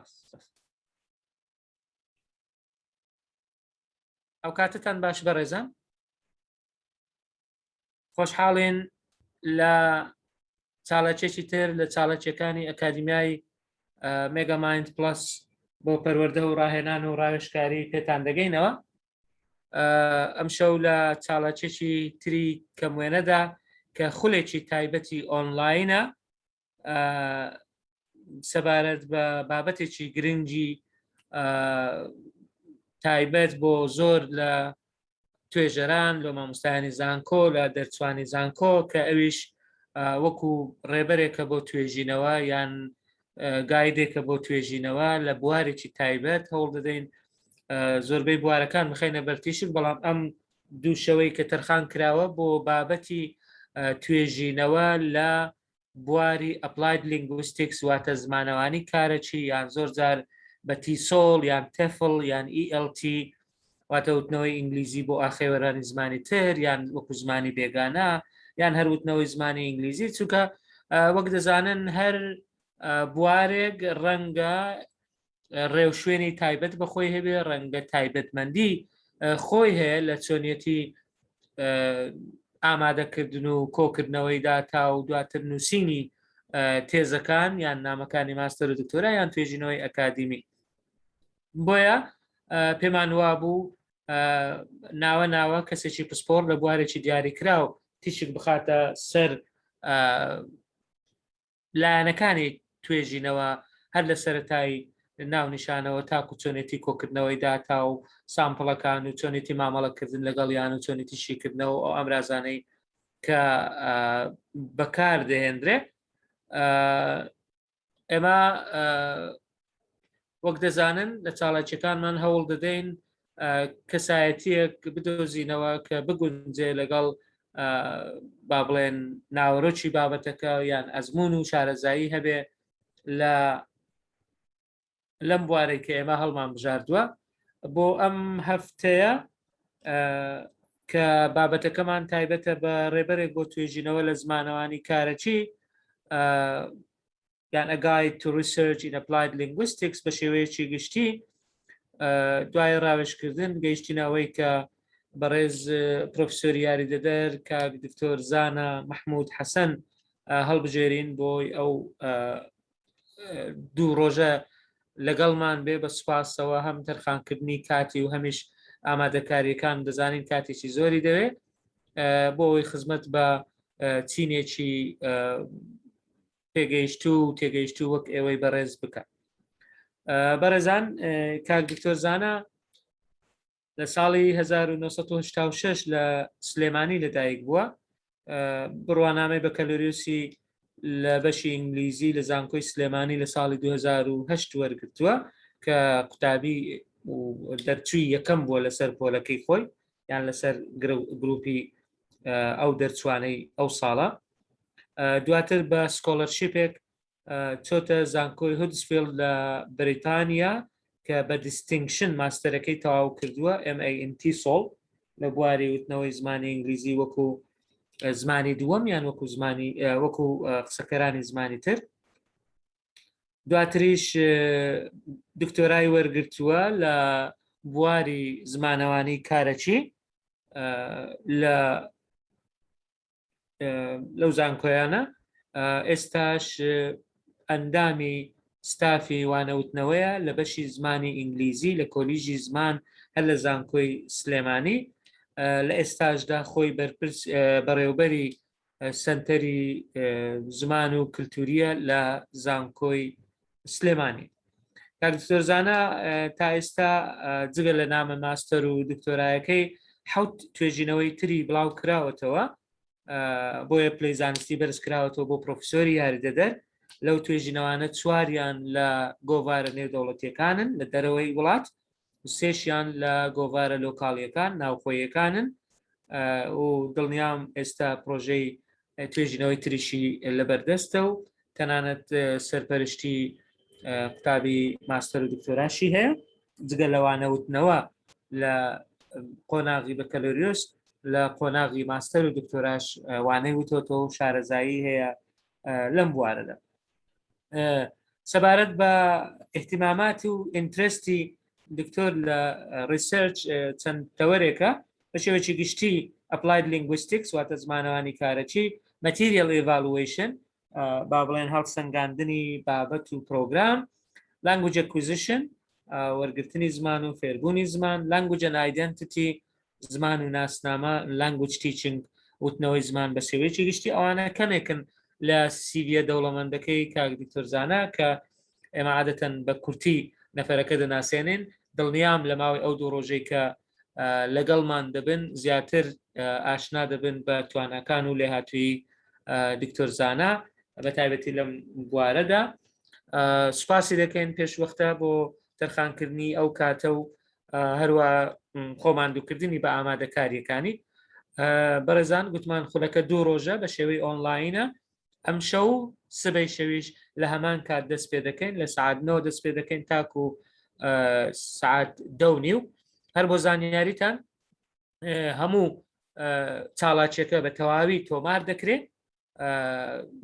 سپاس سپاس. ئەو کاتتان باش بەڕێزان خۆشحاڵین لە چاڵەچێکی تر لە چاڵەچەکانی ئەکادیمیای مێگامایند پلس بۆ پەروەردە و ڕاهێنان و ڕاوێشکاری پێتان دەگەینەوە ئەم شەو لە چاڵەچێکی تری کەموێنەدا کە خولێکی تایبەتی ئۆنلاینە سەبارەت بە بابەتێکی گرنگی تایبەت بۆ زۆر لە توێژەران لە مامۆستایانی زانکۆ لە دەرچوانی زانکۆ کە ئەویش وەکو ڕێبەرێکە بۆ توێژینەوە یان گایدێکە بۆ توێژینەوە لە بوارێکی تایبەت هەوڵ دەدەین زۆربەی بوارەکان بخینە بەرتیشک بەڵام ئەم دوو شەوەی کە تەرخان کراوە بۆ بابەتی توێژینەوە لە بواری Applied Linguistics واتە زمانەوانی کارەکی یان زۆر جار بە TESOL یان TEFL یان ELT واتە وتنەوەی ئینگلیزی بۆ ئاخێوەرانی زمانی تر یان وەکو زمانی بێگانە یان هەر وتنەوەی زمانی ئینگلیزی چونکە وەک دەزانن هەر بوارێک ڕەنگە ڕێوشوێنی تایبەت بە خۆی هەبێ ڕەنگە تایبەتمەندی خۆی هەیە لە چۆنیەتی ئامادەکردن و کۆکردنەوەی داتا و دواتر نووسینی تێزەکان یان نامەکانی ماستەر و دکتۆرا یان توێژینەوەی ئەکادیمی بۆیە پێمان وابوو ناوە ناوە کەسێکی پسپۆر لە بوارێکی دیاریکراو تیشک بخاتە سەر لایەنەکانی توێژینەوە هەر لە سەرەتای ناونیشانەوە تاکو چۆنێتی کۆکردنەوەی داتا و sample ەکان و چۆنێتی مامەڵەکردن لەگەڵیان و چۆنێتی شیکردنەوە ئەو ئامرازانەی کە بەکار دەهێنرێ ئێمە وەک دەزانن لە چاڵاکیەکانمان هەوڵ دەدەین کەسایەتیەک بدۆزینەوە کە بگونجێ لەگەڵ با بڵێن ناوەرۆکی بابەتەکە یان ئەزمون و شارەزایی هەبێ لە لەم بوارێک کە ئێمە هەڵمان بژاردووە بۆ ئەم هەفتەیە کە بابەتەکەمان تایبەتە بە ڕێبەرێک بۆ توێژینەوە لە زمانەوانی کارەکی یان A Guide to Research in Applied Linguistics بە شێوەیەکی گشتی دوای ڕاوێژکردن گەیشتینە ئەوەی کە بەڕێز پرۆفسۆری یاریدەدەر کاک دکتۆر زانا مححمود حەسەن هەڵبژێرین بۆی ئەو دوو ڕۆژە لەگەڵمان بێ بە سوپاسەوە هەم تەرخانکردنی کاتی و هەمیش ئامادەکاریەکان دەزانین کاتێکی زۆری دەوێت بۆ ئەوەی خزمەت بە چینێکی پێگەیشتوو و تێگەیشتوو وەک ئێوەی بەڕێز بکە. بەڕێزان کاک دکتۆر زانا لە ساڵی 1986 لە سلێمانی لەدایک بووە بڕوانامەی بەکەلۆریوسی لە بەشی ئینگلیزی لە زانکۆی سلێمانی لە ساڵی 2010 وەرگتووە کە قوتابی دەرچووی یەکەم بووە لەسەر پۆلەکەی خۆی یان لەسەر گروپی ئەو دەرچوانەی ئەو ساڵە دواتر بە scholarship ێک چۆتە زانکۆی هودسفیلد لە بەریتانیا کە بە distinction ماستەرەکەی تەواو کردووە MA in TESOL لە بواری وتنەوەی زمانی ئینگلیزی وەکو زمانی دووەم یان وەکو زمانی وەکو قسەکەرانی زمانی تر دواتریش دکتۆرای وەرگرتووە لە بواری زمانەوانی کارەکی لە لەو زانکۆیانە ئێستاش ئەندامی ستافی وانەوتنەوەیە لە بەشی زمانی ئینگلیزی لە کۆلیژی زمان هەر لە زانکۆی سلێمانی لە ئێستاشدا خۆی بەرپرس بەڕێوبەری سەنتەری زمان و کللتوریە لە زانکۆی سلێمانی کاک دکتۆر زانا تا ئێستا جگە لە نامە ماستەر و دکتۆرایەکەی حوت توێژینەوەی تری بڵاو کراوەتەوە بۆیە پلەی زانستی بەرز کراوەتەوە بۆ پرۆفسۆری یاریدەدەر لەو توێژینەوانە چواریان لە گۆڤارە نێودەوڵەتیەکانن لە دەرەوەی وڵات سێشیان لە گۆڤارە لۆکاڵیەکان ناوخۆیەکانن و دڵنیام ئێستا پرۆژەی توێژینەوەی تریشی لەبەردەستە و تەنانەت سەرپەرشتی قوتابی ماستەر و دکتۆراشی هەیە جگە لەوانە وتنەوە لە قۆناغی بەکەلۆریۆس لە قۆناغی ماستەر و دکتۆراش وانەی وتۆتەوە و شارەزایی هەیە لەم بوارەدا. سەبارەت بە ئیهتیمامات و interest ی دکتۆر لە research چەند تەوەرێکە بە شێوەیەکی گشتی applied linguistics واتە زمانەوانی کارەکی، material evaluation با بڵێن هەڵسەنگاندنی بابەت و پرۆگرام، language acquisition وەرگرتنی زمان و فێربوونی زمان، language and identity زمان و ناسنامە، language teaching وتنەوەی زمان بە شێوەیەکی گشتی. ئەوانە کەمێکن لە سیڤیە دەوڵەمەندەکەی کاک دکتۆر زانا کە ئێمە عادەتەن بە کورتی نەفەرەکە دەناسێنین. دڵنیام لە ماوەی ئەو دوو ڕۆژەی کە لەگەڵمان دەبن زیاتر ئاشنا دەبن بە تواناکان و لێهاتوویی دکتۆر زانا بە تایبەتی لەم بوارەدا. سوپاسی دەکەین پێشوەختە بۆ تەرخانکردنی ئەو کاتە و هەروە خۆماندووکردنی بە ئامادەکاریەکانی. بەڕێزان گوتمان خولەکە دوو ڕۆژە بە شێوەی ئۆنلاینە، ئەم شەو سبەی شەویش لە هەمان کات دەست پێ دەکەین، لە سعات 9 دەست پێ دەکەین تاکو سعات 10:30. هەر بۆ زانیاریتان هەموو چاڵاچیەکە بە تەواوی تۆمار دەکرێت،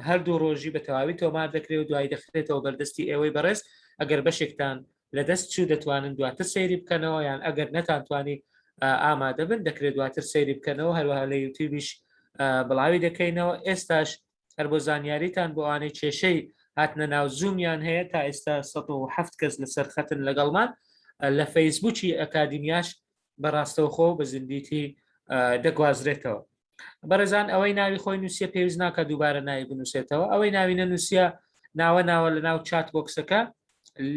هەردوو ڕۆژی بە تەواوی تۆمار دەکرێت و دوایی دەخرێتەوە بەردەستی ئێوەی بەڕێز. ئەگەر بەشێکتان لەدەست چوو دەتوانن دواتر سەیری بکەنەوە، یان ئەگەر نەتانتوانی ئامادە بن دەکرێت دواتر سەیری بکەنەوە. هەروەها لە یوتیوبیش بڵاوی دەکەینەوە. ئێستاش هەر بۆ زانیاریتان بۆ ئەوانەی کێشەی هاتنە ناو زوومیان هەیە، تا ئێستا 107 کەس لەسەر خەتن لەگەڵمان، لە فەیسبوکی ئەکادیمیاش بە ڕاستەوخۆ بە زیندیتی دەگوازرێتەوە. بەڕێزان ئەوەی ناوی خۆی نووسە پێویست ناکە دووبارە ناوی بنووسێتەوە، ئەوەی ناوی نەنووسە ناوە ناوە لە ناو chat box ەکە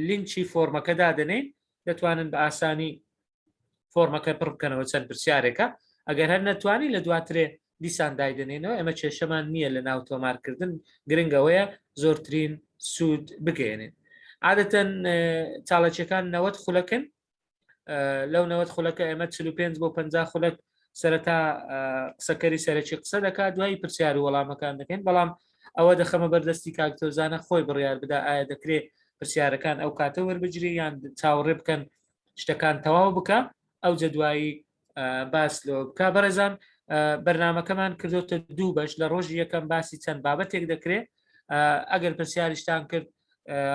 لینکی فۆرمەکە دادەنێین، دەتوانن بە ئاسانی فۆرمەکە پڕ بکەنەوە. چەند پرسیارێکە، ئەگەر هەر نەتوانی لە دواترێ دیسان دایدەنێنەوە، ئێمە کێشەمان نییە لە ناو تۆمارکردن، گرنگەوەیە زۆرترین سوود بگەێنن. عادەتەن چاڵەچەکان 90 خولەکن، لەو 90 خولەکە ئێمە 45 بۆ 50 خولەک سەرەتا قسەکەری سەرەکی قسە دەکات، دوایی پرسیار و وەڵامەکان دەکەین. بەڵام ئەوە دەخەمە بەردەستی کاکتۆزانە خۆی بڕیار بدا ئایا دەکرێت پرسیارەکان ئەو کاتە وەربگیری یان چاوەڕێ بکەن شتەکان تەواو بکە ئەو جەدوایی باس لەوە بکە. بەڕێزان بەرنمەکەمان کردوتە دوو بەش، لە ڕۆژی یەکەم باسی چەند بابەتێک دەکرێت. ئەگەر پرسیاریشتان کرد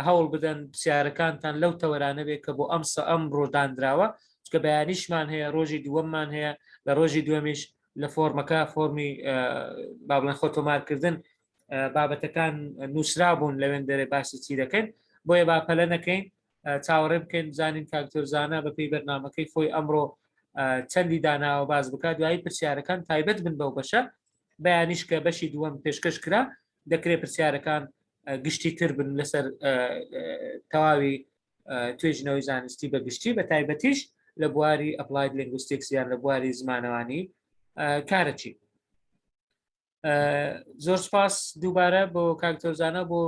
هەوڵ بدەن پرسیارەکانتان لەو تەوەرانە بێت کە بۆ ئەمسە ئەم ڕۆدانراوە، چکە بەیانیشمان هەیە، ڕۆژی دووەممان هەیە. لە ڕۆژی دووەمیش لە فۆرمەکە فۆرمی با بڵێن خۆ تۆمارکردن بابەتەکان نووسرا بوون لەوێن دەرێ باسی چی دەکەین، بۆیە با پەلە نەکەین، چاوەڕێ بکەین بزانین کاکتۆر زانا بەپێی بەرنمەکەی خۆی ئەمڕۆ چەندی داناوە باز بکات، دوایی پرسیارەکان تایبەت بن بەو بەشە. بەیانیش کە بەشی دووەم پێشکەش کرا دەکرێت پرسیارەکان گشتی تر بن لەسەر تەواوی توێژینەوەی زانستی بە گشتی، بە تایبەتیش لە بواری applied linguistics یان لە بواری زمانەوانی کارەکی. زۆر سپاس دووبارە بۆ کاکتۆزانە، بۆ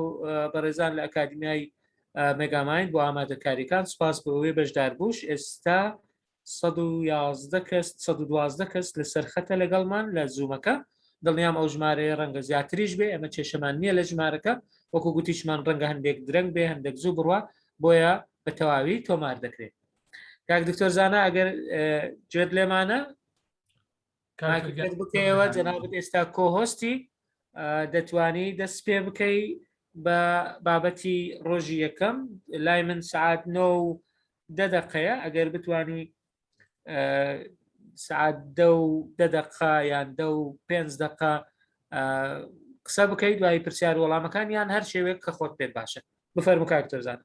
بەڕێزان لە ئەکادیمیای مێگامایند بۆ ئامادەکاریەکان، سپاس بۆ ئەوەی بەشدار بووش. ئێستا 111 کەس 112 کەس لەسەر خەتە لەگەڵمان لە زوومەکە، دڵنیام ئەو ژمارەیە ڕەنگە زیاتریش بێ، ئەمە کێشەمان نییە لە ژمارەکە، وەکو گوتیشمان ڕەنگە هەندێک درەنگ بێ هەندێک زوو بڕوا، بۆیە بە تەواوی تۆمار دەکرێت. کاک دکتۆر زانا ئەگەر گوێت لێمانە بکەیەوە، جەنابت ئێستا co-host ی، دەتوانی دەست پێ بکەی بە بابەتی ڕۆژی یەکەم. لای من سعات 9 و دە دقەیە، ئەگەر بتانی سعات 10 و 10 دقە یان 10 و 5 دقە قسە بکەیت، دوایی پرسیار وەڵامەکان یان هەر شێوێک کە خۆت پێت باشە. بفەرموو کاک تۆزان.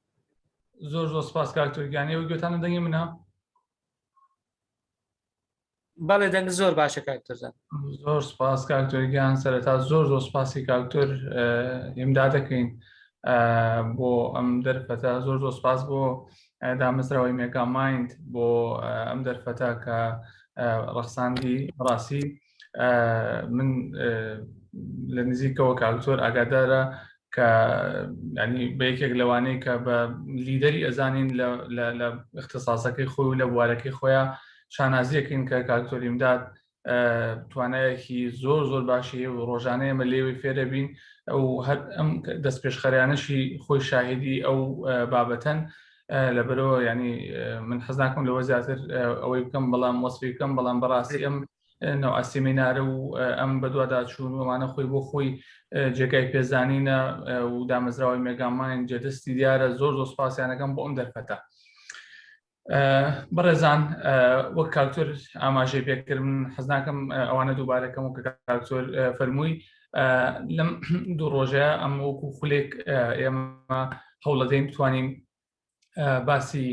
زۆر زۆر سپاس کاک تورگیان. ئێوە گوێتانە دەنگی منە؟ بەڵێ دەنگ زۆر باشە کاک تۆزان. زۆر سپاس کاک تۆرگیان. سەرەتا زۆر زۆر سپاسی کاکتۆر ئیمدا دەکەین بۆ ئەم دەرفەتە، زۆر زۆر سپاس بۆ دامەزراوەی مێگا مایند بۆ ئەم دەرفەتە کە ڕەخساندی. ڕاستی من لە نزیکەوە کاکتۆر ئاگادارە کە ینی بە یەکێک لەوانەیە کە بە لیدەری ئەزانین لە اختصاصەکەی خۆی و لە بوارەکەی خۆیان شانازیەکەین کە کاکتۆر ئیمداد توانایەکی زۆر زۆر باشی هەیە و ڕۆژانە ئێمە لێوی فێرەبین ئەو هەر ئەم دەست پێشخەریانەشی خۆی شاهدی ئەو بابەتەن. لەبەرەوە ینی من حەز ناکەم لەوە زیاتر ئەوەی بکەم، بەڵام وەسفی بکەم، بەڵام بەڕاستی ئەم نەوە سیمینارە و ئەم بەدواداچوون ومانە خۆی بۆ خۆی جێگای پێزانینە و دامەزراوەی مێگاماین جێدەستی دیارە. زۆر زۆر سپاسیانەکەم بۆ ئەم دەرفەتە. بەڕێزان، وەک کاکتۆر ئاماژەی پێکرد، من حەز ناکەم ئەوانە دووبارەکەم و کە کاکتۆر فەرمووی. لەم دوو ڕۆژەیە ئەم وەکو خولێک ئێمە هەوڵەدەین بتوانین باسی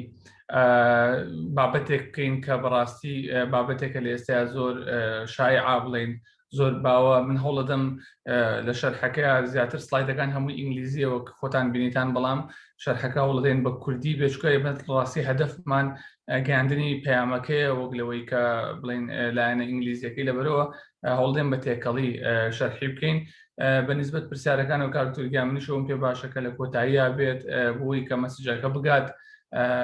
بابەتێک بکەین کە بەڕاستی بابەتێکە لە ئێستا زۆر شایع بڵین زۆر باوە. من هەوڵەدەم لە شەرحەکەی زیاتر، سلایدەکان هەمووی ئینگلیزیەوە خۆتان بینیتان، بەڵام شەرحەکە هەوڵدەین بە کوردی بێچکە بێت. ڕاستی هەدەفمان گەیاندنی پەیامەکەیە وەک لەوەی کە بڵین لایەنە ئینگلیزیەکەی، لەبەرەوە هەوڵدێن بە تێکەڵی شەرحی بکەین. بە نسبەت پرسیارەکان و کاک تورکیا، منیشەوەم پێ باشە کە لە کۆتاییە بێت بۆی کە message ەکە بگات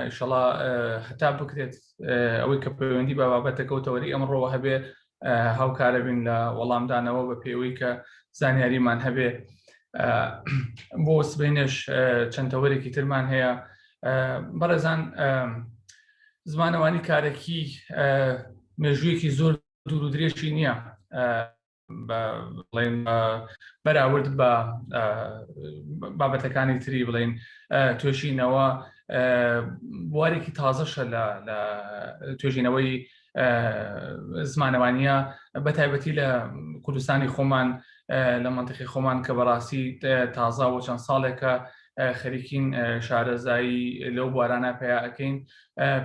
ئیشەڵا هەتا بکرێت ئەوەی کە پەیوەندی بە بابەتەکە و تەوەری ئەمڕۆوە هەبێ هاوکارە بین لە وەڵامدانەوە بە پێوەی کە زانیاریمان هەبێ. بۆ سبینێش چەند تەوەرێکی ترمان هەیە. بەڕێزان، زمانەوانی کارەکی مێژوویەکی زۆر دوور و درێژی نییە بڵێن بەراورد بە بابەتەکانی تری بڵین توێژینەوە. بوارێکی تازەشە لە توێژینەوەی زمانەوانیە، بە تایبەتی لە کوردستانی خۆمان، لە منتیقی خۆمان، کە بەڕاستی تازە بۆ چەند ساڵێکە خەریکین شارەزایی لەو بوارانە پیا ئەەکەین.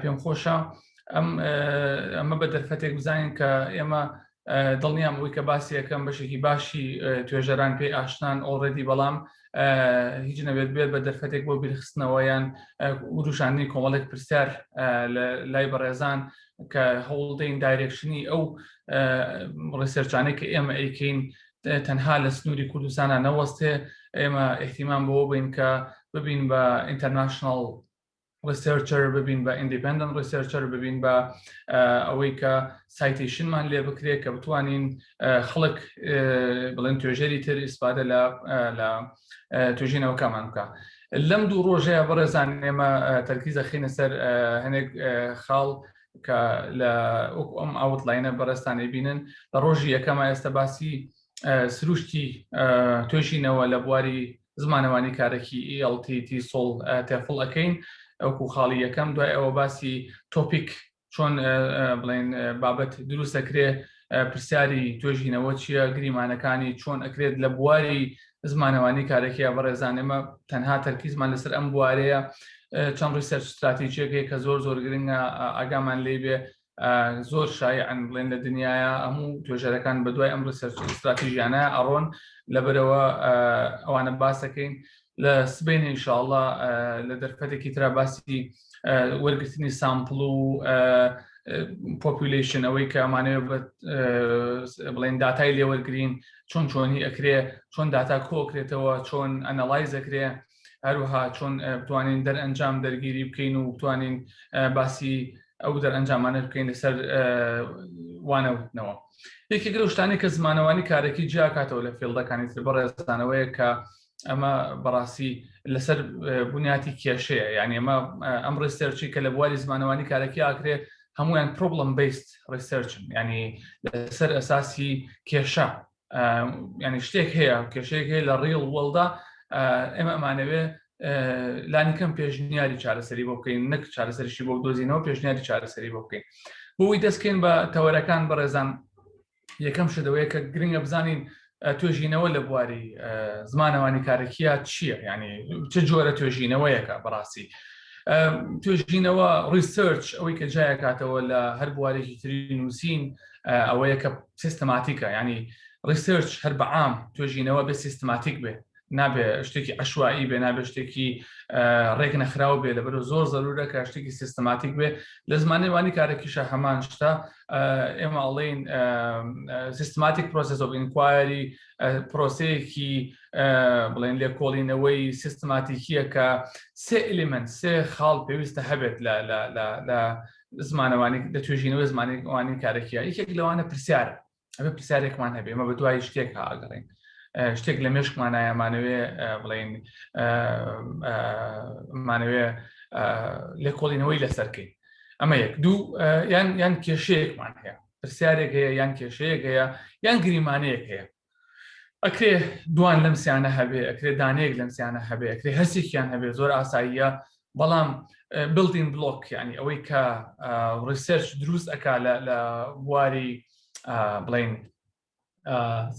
پێم خۆشە ئەم ئەمە بە دەرفەتێک بزانین کە ئێمە دڵنیام ئەوەی کە باسی یەکەم بەشێکی باشی توێژەران پێی ئاشنان already، بەڵام هیچ نەبێت بێت بە دەرفەتێک بۆ بیرخستنەوە یان وروژاندنی کۆمەڵێک پرسیار لە لای بەڕێزان کە هەوڵدەین direction ی ئەو research انەی کە ئێمە ئەیکەین تەنها لە سنووری کوردستانە نەوەستێ. ئێمە احتیمان بۆ بین کە ببین بە international researcher، ببین بە independent researcher، ببین بە ئەوەی کە citation مان لێ بکرێت، کە بتوانین خەڵک بڵێن توێژەری تر ئیسفادە لە توێژینەوەکەمان بکە. لەم دوو ڕۆژەیە بەڕێزان ئێمە تەرکیز ئەخینە سەر هەنێک خاڵ کە لە وەکو ئەم outline ە بەڕێزتانی بینن. لە ڕۆژی یەکەمە ئێستا باسی سروشتی توێژینەوە لە بواری زمانەوانی کارەکی ELT، TESOL، TEFL ئەەکەین ئەوکو خاڵی یەکەم. دوای ئەوە باسی topic، چۆن بڵێن بابەت دروست دەکرێ، پرسیاری توێژینەوە چییە، گریمانەکانی چۆن ئەکرێت لە بواری زمانەوانی کارەکیە. بەڕێزان، ئێمە تەنها تەرکیزمان لەسەر ئەم بوارەیە. چەند research strategy ەکەی کە زۆر زۆر گرنگە ئاگامان لێ بێ، زۆر شایعن بڵێن لە دنیاە هەموو توێژەرەکان بە دوای ئەم research strategy انە ئەڕۆن، لەبەرەوە ئەوانە باسەکەین. لە سبین ئینشاءڵڵا لە دەرفەتێکی ترا باسی وەرگرتنی sample و population، ئەوەی کە ئەمانەوێ بڵێن داتای لێوەرگین چۆن چۆنی ئەکرێ، چۆن داتا کۆکرێتەوە، چۆن analyze ئەکرێ، هەروەها چۆن بتوانین دەرئەنجام دەرگیری بکەین و بتوانین باسی ئەو دەرئەنجامانە بکەین لەسەر وانەوتنەوە. یەکێک لەو شتانەی کە زمانەوانی کارێکی جیاکاتەوە لە field ەکانی تر بەڕێزانەوەیە کە ئەمە بەڕاستی لەسەر بنیاتی کێشەیە، یعنی ئەمە ئەم research ی کە لە بواری زمانەوانی کارەکی ئاکرێ هەمویان problem based research ن، ینی لەسەر ئەساسی کێشە، ینی شتێک هەیە، کێشەیەک هەیە لە real world ا، ئێمە ئەمانەوێ لانی کەم پێشنیاری چارەسەری بۆ بکەین، نەک چارەسەریشی بۆ دۆزینەوە، پێشنیاری چارەسەری بۆ بکەین. بۆی دەستکەین بە تەوەرەکان بەڕێزان، یەکەم شدەوەیە کە گرنگە بزانین توێژینەوە لە بواری زمانەوانی کارەکیە چییە، ینی چ جۆرە توێژینەوەیەکە. بەڕاستی توێژینەوە research ئەوەی کە جیاکاتەوە لە هەر بوارێکی تری نووسین ئەوەیە کە systematic ە، ینی research هەر بەعام توێژینەوە بێ systematic بێ، نابێ شتێکی عشوایی بێ، نابێ شتێکی ڕێک نەخراو بێ. لەبەر زۆر زەرورە کە شتێکی systematic بێ. لە زمانەوانی کارێکیشە هەمان شتە. ئێمە ئەڵێن systematic process of inquiry، پرۆسەیەکی بڵێن لێکۆڵینەوەی سیستماتیکیە کە سێ element، سێ خاڵ پێویستە هەبێت لە زمانەوانی، لە توێژینەوەی زمانەوانی کارەکیە. یەکێک لەوانە پرسیارە. ئەبێ پرسیارێکمان هەبێ، ئێمە بە دوای شتێک ئاگەڕین، شتێک لە مێشکمانایە مانەوێ بڵێن مانەوێ لێکۆڵینەوەی لەسەرکەین. ئەمە یەک. دوو، یان کێشەیەکمان هەیە. پرسیارێک هەیە یان کێشەیەک هەیە یان گریمانەیەک هەیە. ئەکرێ دوان لەم سیانە هەبێ، ئەکرێ دانەیەک لەم سیانە هەبێ، ئەکرێ هەرسێکیان هەبێ، زۆر ئاساییە. بەڵام building block، ینی ئەوەی کە research دروست ئەک لە بواری بڵین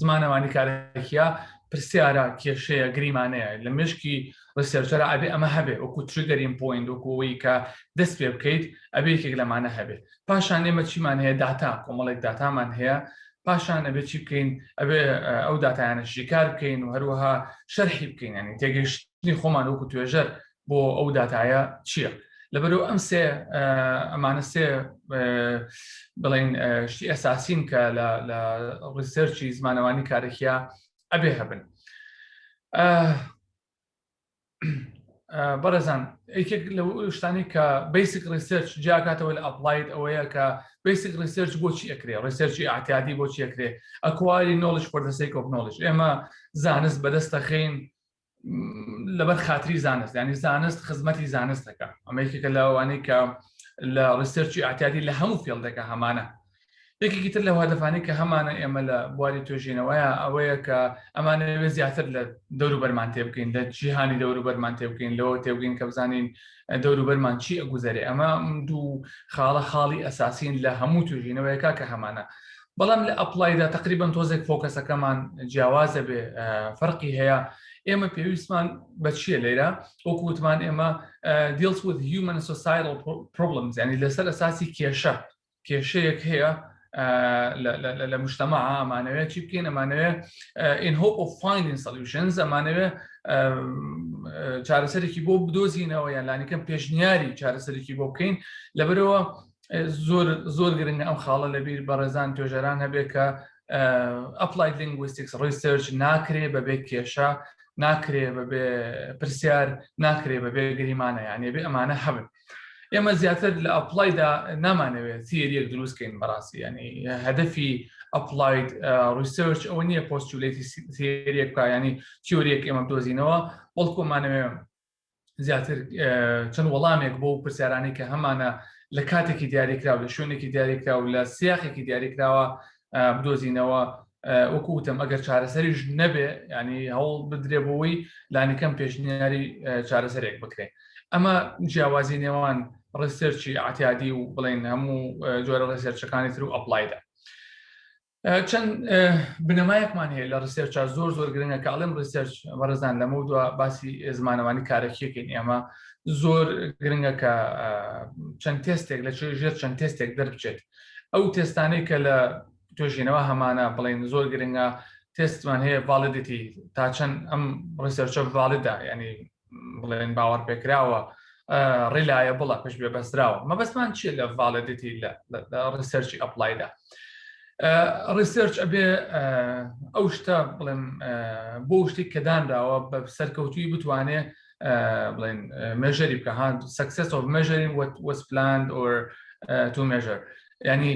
زمانەوانی کارەکیە، پرسیارە، کێشەیە، گریمانەیە. لە مشکی researcher ە ئەبێ ئەمە هەبێ وەکو triggering point، وەکوەوەی کە دەست پێ بکەیت ئەبێ یەکێک لەمانە هەبێ. پاشان ئێمە چیمان هەیە؟ داتا، کۆمەڵێک داتامان هەیە. پاشان ئەبێ چی بکەین؟ ئەبێ ئەو داتایانە شیکار بکەین و هەروەها شەرحی بکەین، ینی تێگەشتنی خۆمان وەکو توێژەر بۆ ئەو داتایە چییە. لەبەرو ئەم سێ ئەمانە سێ بڵین شتی ئەساسین کە لە research ی زمانەوانی کارەکیە ئەبێ هەبن. بەڕێزان، یەکێک لە شتانی کە basic research جیاکاتەوە لە applied ئەوەیە کە basic research بۆچی ئەکرێ؟ research ی ئەعتیادی بۆچی ئەکرێ؟ Acquiring knowledge for the sake of knowledge. ئێمە زانست بەدەستەخین لەبەر خاتری زانست، ینی زانست خزمەتی زانست دەکە. ئەمە یەکێکە لەوانەی کە لە research ی ئەعتیادی لە هەموو field ەکە هەمانە. یەکێکی تر لە هەدەفانی کە هەمانە ئێمە لە بواری توێژینەوەیە ئەوەیە کە ئەمانەوێ زیاتر لە دەوروبەرمان تێبگەین، لە جیهانی دەوروبەرمان تێبگەین، لەوە تێبگەین کە بزانین دەوروبەرمان چی ئەگوزەرێ. ئەمە دوو خاڵە خاڵی ئەساسین لە هەموو توێژینەوەیەکە کە هەمانە. بەڵام لە applied دا تقریبا تۆزێک focus ەکەمان جیاوازە بێ، فەرقی هەیە. ئێمە پێویستمان بە چییە لێرە؟ وەکو وتمان ئێمە deals with human societal problems، ینی لەسەر ئەساسی کێشە، کێشەیەک هەیە لە مجتمع، ئەمانەوێت چی بکەین؟ ئەمانەوێ in hope of finding solutions، ئەمانەوێ چارەسەرێکی بۆ بدۆزینەوە یان لانیکەم پێشنیاری چارەسەرێکی بۆ بکەین. لەبەرەوە زۆر زۆر گرنگە ئەم خاڵە لەبیر بەڕێزان توێژەران هەبێ کە applied linguistics research ناکرێ بەبێ کێشە، ناکرێ بەبێ پرسیار، ناکرێ بەبێ گریمانە، یانێ بێ ئەمانە هەبن. ئێمە زیاتر لە applied دا نامانەوێت theory یەک دروستکەین بەڕاستی، ینی هەدەفی applied research ئەوە نییە postulate ی theory یەک بکە، ینی تیۆریەک ئێمە بدۆزینەوە، بەڵکومانەوێ زیاتر چەند وەڵامێک بۆ پرسیارانی کە هەمانە لە کاتێکی دیاریکراو، لە شوێنێکی دیاریکراو، لە سیاقێکی دیاریکراوە بدۆزینەوە. وەکو وتم ئەگەر چارەسەریش نەبێ، ینی هەوڵ بدرێ بۆی لانیکەم پێشنیاری چارەسەرێک بکرێ. ئەمە جیاوازی نێوان research ی ئەعتیادی و بڵێن هەموو جۆرە research ەکانی تر و applied ە. چەند بنەمایەکمان هەیە لە research ا، زۆر زۆر گرنگە کە ئەڵێم research، بەڕێزان لەمە دوا باسی زمانەوانی کارەکیەکەین. ئێمە زۆر گرنگە کە چەند تێستێک لە ژێر چەند تێستێک دەربچێت. ئەو تێستانەی کە لە توێژینەوە هەمانە، بڵێن زۆر گرنگە تێستمان هەیە validity، تا چەند ئەم research ە valid ە، ینی بڵێن باوەڕ پێکراوە، reliable ە، پشت بێ بەستراوە. مەبەستمان چییە لە validity لە research ی applied ە؟ Research ئەبێ ئەو شتە بڵێم بۆ شتێک کە دانراوە بە سەرکەوتوی بتوانێ بڵێن measure ی بکە، هان success of measuring what was planned or to measure. ینی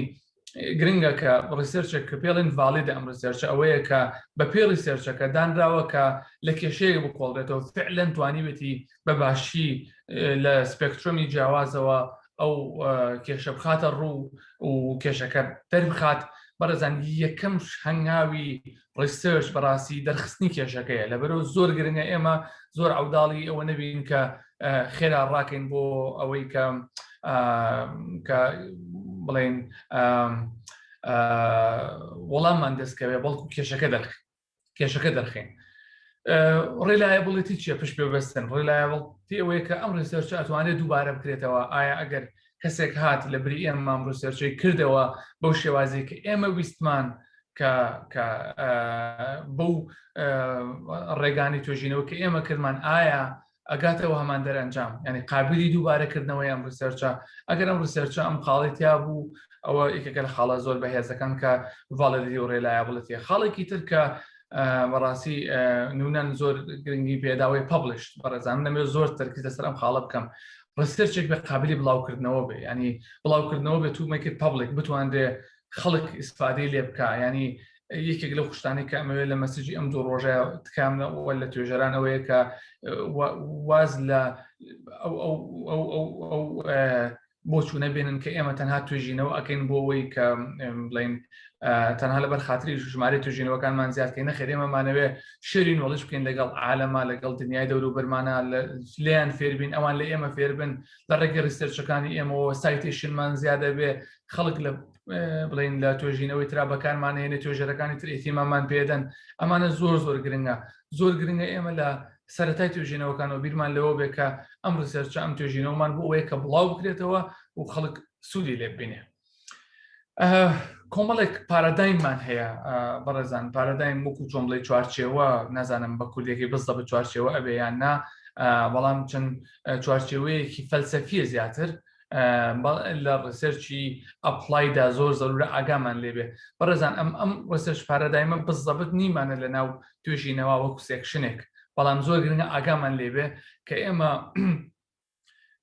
گرنگە کە research ێک کە پێڵین valid ە، ئەم research ە ئەوەیە کە بە پێ research ەکە دانراوە کە لە کێشەیەک بکۆڵێتەوە، فعلەن توانیوێتی بە باشی لە spectrum ی جیاوازەوە ئەو کێشە بخاتە ڕوو و کێشەکە دەربخات. بەڕێزان، یەکەم هەنگاوی research بەڕاستی دەرخستنی کێشەکەیە. لەبەرەوە زۆر گرنگە ئێمە زۆر عوداڵی ئەوە نەبین کە خێرا ڕاکەین بۆ ئەوەی کە بڵێن وەڵاممان دەستکەوێ، بەڵکو کێشەکە دەرخ کێشەکە دەرخین. Reliability چیە؟ پشت پێ بەستن. Reliability ئەوەیە کە ئەم research ئەتوانێت دووبارە بکرێتەوە. ئایا ئەگەر کەسێک هات لە بری ئێمە ئەم research ەی کردەوە بەو شێوازێک کە ئێمە ویستمان، کە بەو ڕێگانی توێژینەوە کە ئێمە کردمان، ئایا ئەگاتەوە هەمان دەرەنجام؟ ینی قابلی دووبارەکردنەوەی ئەم research ە؟ ئەگەر ئەم research ە ئەم خاڵی تیا بوو، ئەوە یەکێکە لە خاڵە زۆر بەهێزەکان کە validity و reliability. خاڵێکی تر کە بەڕاستی نونەن زۆر گرنگی پێداوەی publish. بەڕێزان، نەمێ زۆر تەرکیز لەسەر ئەم خاڵە بکەم. Research ێک بە قابلی بڵاوکردنەوە بێ، ینی بڵاوکردنەوە بێت to make public، بتوانرێ خەڵک ئیسفادەی لێ بکە. ینی یەکێک لەو شتانەی کە ئەمەوێت لە message ی ئەم دوو ڕۆژە تکام لە توێژەرانەوەیە کە واز لە ئەو ئەو ئەو ئەو ئەو. بۆچوونە بێنن کە ئێمە تەنها توێژینەوە ئەەکەین بۆ ئەوەی کە بڵین تەنها لەبەر خاتری ژمارە توێژینەوەکانمان زیادکەین نەخێر ئێمەمانەوێ share ی knowledge بکەین لەگەڵ عالەما لەگەڵ دنیای دەوروبەرمانە لێیان فێربین ئەوان لە ئێمە فێربن لە ڕێگەی research ەکانی ئێمەوە citation مان زیادە بێ خەڵک لە بڵین لە توێژینەوەی ترا بەکارمان هێنێ توێژەرەکانی تر ئیهتیمامان پێدەن ئەمانە زۆر زۆر گرنگە زۆر گرنگە ئێمە لە سەتای توێژینەوەکانەوە بیرمان لەوە بێ کە ئەم research ە ئەم توێژینەوەمان بۆ ئەوەیە کە بڵاو بکرێتەوە و خەڵک سوودی لێ ببینێ. کۆمەڵێک paradigm مان هەیە بەڕێزان paradigm وەکو چۆن بڵێ چوارچێوە نازانم بە کوردێکی بزە بە چوارچێوە ئەبێ یان نا بەڵام چەند چوارچێوەیەکی فەلسەفیە زیاتر لە research ی applied دا زۆر زەرورە ئاگامان لێبێ بەڕێزان ئەم ئەم research paradigm ە بزەبت نیمانە لە ناو توێژینەوە وەکو section ێک بەڵام زۆر گرنگە ئاگامان لێبێ کە ئێمە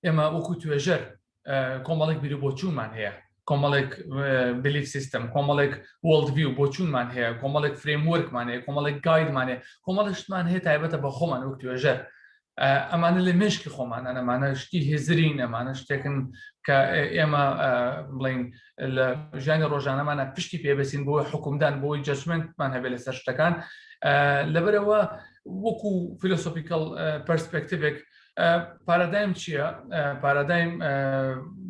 ئێمە وەکو توێژەر کۆمەڵێک بیر و بۆچوونمان هەیە کۆمەڵێک belief system کۆمەڵێک world view بۆچوونمان هەیە کۆمەڵێک framework مان هەیە کۆمەڵێک guide مان هەیە کۆمەڵێک شتمان هەیە تایبەتە بە خۆمان وەک توێژەر ئەمانە لە مێشکی خۆمانە ئەمانە شتی هزرین ئەمانە شتێکن کە ئێمە بڵین لە ژیانی ڕۆژانەمانە پشتی پێبەسین بۆ حکومدان بۆی judgment مان هەبێت لەسەر شتەکان لەبەرەوە وەکو philosophical perspective ێک paradigm چییە؟ paradigm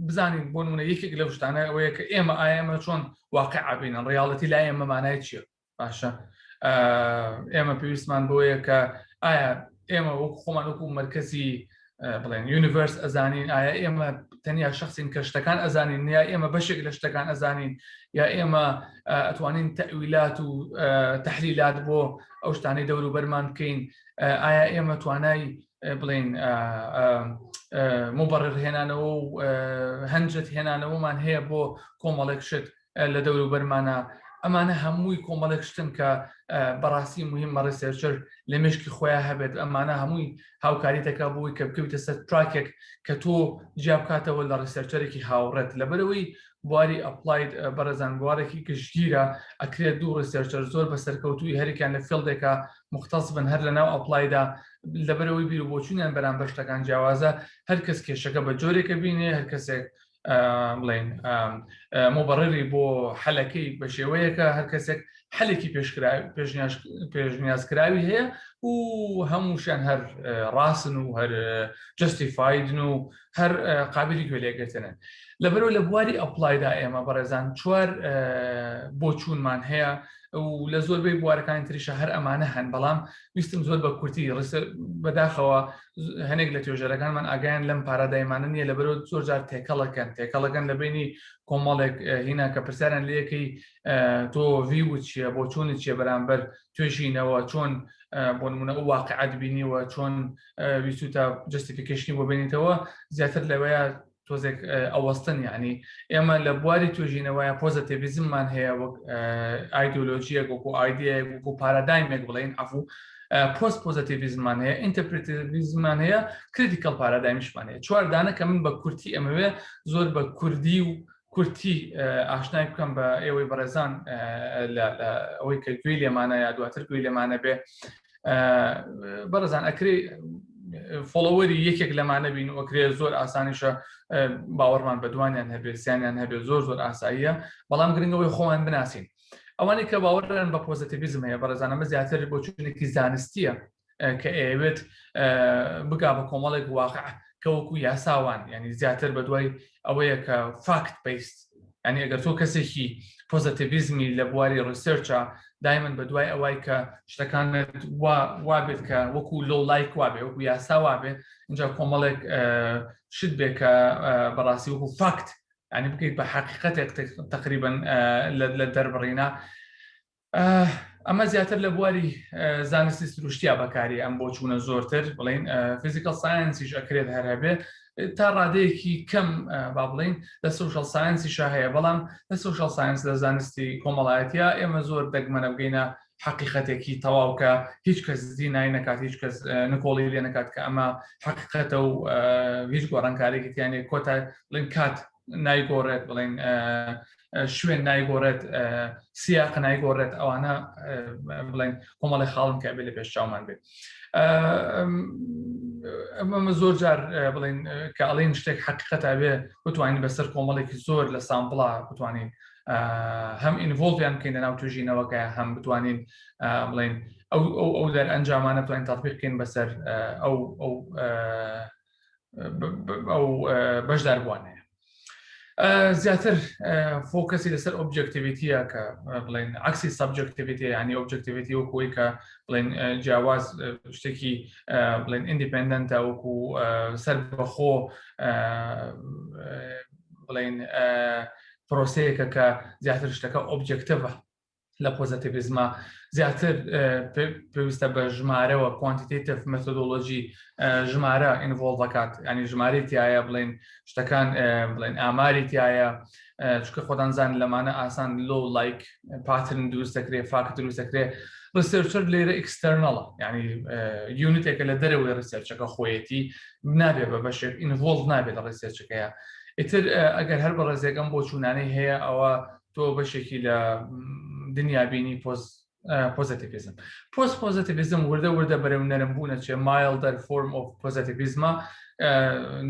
بزانین بۆ نمونە یەکێک لەو شتانە ئەوەیە کە ئێمە ئایا ئێمە چۆن واقع ئەبینن reality لای ئێمە مانای چییە؟ باشە ئێمە پێویستمان بۆیە کە ئایا ئێمە وەک خۆمان وەکو مرکزی بڵێن universe ئەزانین ئایا ئێمە تەنیا شخصین کە شتەکان ئەزانین یا ئێمە بەشێک لە شتەکان ئەزانین یا ئێمە ئەتوانین تەویلات و تحلیلات بۆ ئەو شتانەی دەوروبەرمان بکەین ئایا ئێمە توانای بڵین مبرر هێنانەوە و هەنجەت هێنانەوەمان هەیە بۆ کۆمەڵێک شت لە دەوروبەرمانە ئەمانە هەمووی کۆمەڵێک شتن کە بەڕاستی مهمە researcher لە مشکی خۆیان هەبێت ئەمانە هەمووی هاوکاری دەکا بووی کە بکەویتە سەر track ێک کە تۆ جیا بکاتەوە لە researcher ێکی هاوڕێت لەبەرەوەی بواری applied بەڕێزان بوارێکی گشتگیرە ئەکرێت دوو researcher زۆر بە سەرکەوتووی هەرێکیان لە field ێکە مختص بن هەر لە ناو applied دا لەبەرەوەی بیر و بۆچوونیان بەرامبەر شتەکان جیاوازە هەر کەس کێشەکە بە جۆرێکە بینێ هەر کەسێک بڵێن مبرری بۆ حەلەکەی بە شێوەیەکە هەر کەسێک حەلێکی پێشنیازکراوی هەیە و هەمووشیان هەر ڕاستن و هەر justified ن و هەر قابلی گوێ لێگرتنن لەبەرەوە لە بواری applied دا ئێمە بەڕێزان چوار بۆچوونمان هەیە و لە زۆربەی بوارەکانی تریشە هەر ئەمانە هەن بەڵام ویستم زۆر بە کورتی بەداخەوە هەنێک لە توێژەرەکانمان ئاگایان لەم paradigm انە نییە لەبەرەوە زۆر جار تێکەڵەکەن تێکەڵەکەن لە بینی کۆمەڵێک هینا کە پرسیاران لەکەی تۆ view چییە بۆ چۆنی چیە بەرامبەر توێژینەوە چۆن بۆ نمونە ئەو واقعات بینیوە چۆن ویستوتە justification ی بۆ بینیتەوە زیاتر لەوەیە تۆزێک ئەوەستن یعنی ئێمە لە بواری توێژینەوەیە positivism مان هەیە وەک ئایدۆلۆژیەک وەکو ئایدیایەک وەکو paradigm ێک بڵێن عفو post positivism مان هەیە interpretivism مان هەیە critical paradigm یشمان هەیە چوار دانە کە من بە کورتی ئەمەوێ زۆر بە کوردی و کورتی ئاشنای بکەم بە ئێوەی بەڕێزان ئەوەی کە گوێی لێمانە یا دواتر گوێی لێمانە بێ بەڕێزان ئەکرێ follower ی یەکێک لەمانە بین و ئەکرێ زۆر ئاسانیشە باوەڕمان بە دوانیان هەبێ سیانیان هەبێ زۆر زۆر ئاساییە بەڵام گرنگەوەی خۆمان بناسین ئەوانەی کە باوەڕیان بە positivism هەیە بەڕێزانەمە زیاتر بۆچوونێکی زانستیە کە ئەیەوێت بگا بە کۆمەڵێک واقع کە وەکو یاساوان ینی زیاتر بە دوای ئەوەیە کە fact based ینی ئەگەر تۆ کەسێکی positivism ی لە بواری research ە دایمن بە دوای ئەوەی کە شتەکانت وا بێت کە وەکو law like وابێ وەکو یاسا وابێ اینجا کۆمەڵێک شت بێ کە بەڕاستی وەکو fact ینی بکەیت بە حقیقەتێک تقریبا لە دەربڕینە ئەمە زیاتر لە بواری زانستی سروشتیا بەکاری ئەم بۆچوونە زۆرتر بڵین physical science یش ئەکرێت هەر هەبێ تا ڕادەیەکی کەم با بڵین لە social science یشا هەیە بەڵام لە social science لە زانستی کۆمەڵایەتە ئێمە زۆر دەگمەنە بگەینە حقیقەتێکی تەواو کە هیچ کەس deny نکات هیچ کەس نکۆڵی لێ نکات کە ئەمە حقیقەتە و هیچ گۆڕانکارێکی تیانێ کۆتا بڵین کات نایگۆڕێت بڵین شوێن نایگۆڕێت سیاق نایگۆڕێت ئەوانە بڵێن کۆمەڵی خاڵن کە بێ لە پێش چاومان بێت. ئەمە زۆر جار بڵێن کە ئەڵێن شتێک حقیقەت ئەبێ بتوانین بەسەر کۆمەڵێکی زۆر لە sample ا بتوانین هەم involve یان بکەین لە ناو توژینەوەکە هەم بتوانین بڵێن ئەو ئەو ئەو دەر ئەنجامانە بتوانین تطبیق بکەین بەسەر ئەو ئەو ئەو بەشداربووانەیە زیاتر focus ی لەسەر objectivity ە کە بڵێن عکسی subjectivity ینی objectivity وەکوی کە بڵێن جیاواز شتێکی بڵێن independent ە وەکو سەر بەخۆ بڵێن پرۆسەیەکە کە زیاتر شتەکە objective ە لە positivist ا زیاتر پێویستە بە ژمارەوە quantitative methodology ژمارە involve دەکات ینی ژمارەی تایە بڵێن شتەکان بڵێن ئاماری تایە چکە خۆتان زان لەمانە ئاسان law like pattern دروست دەکرێت fact دروست دەکرێت researcher لێرە external ە ینی unit ێکە لە دەرەوەی research ەکە خۆیەتی نابێ بە بەشێک involve نابێت لە research ەکەیە ئیتر ئەگەر هەر بە ڕێزێکم بۆ چوونانەی هەیە ئەوە تۆ بەشێکی لە دنیابینی post positivism post positivism وردە وردە بەرەو نەرم بوونە چێ milder form of positivism ە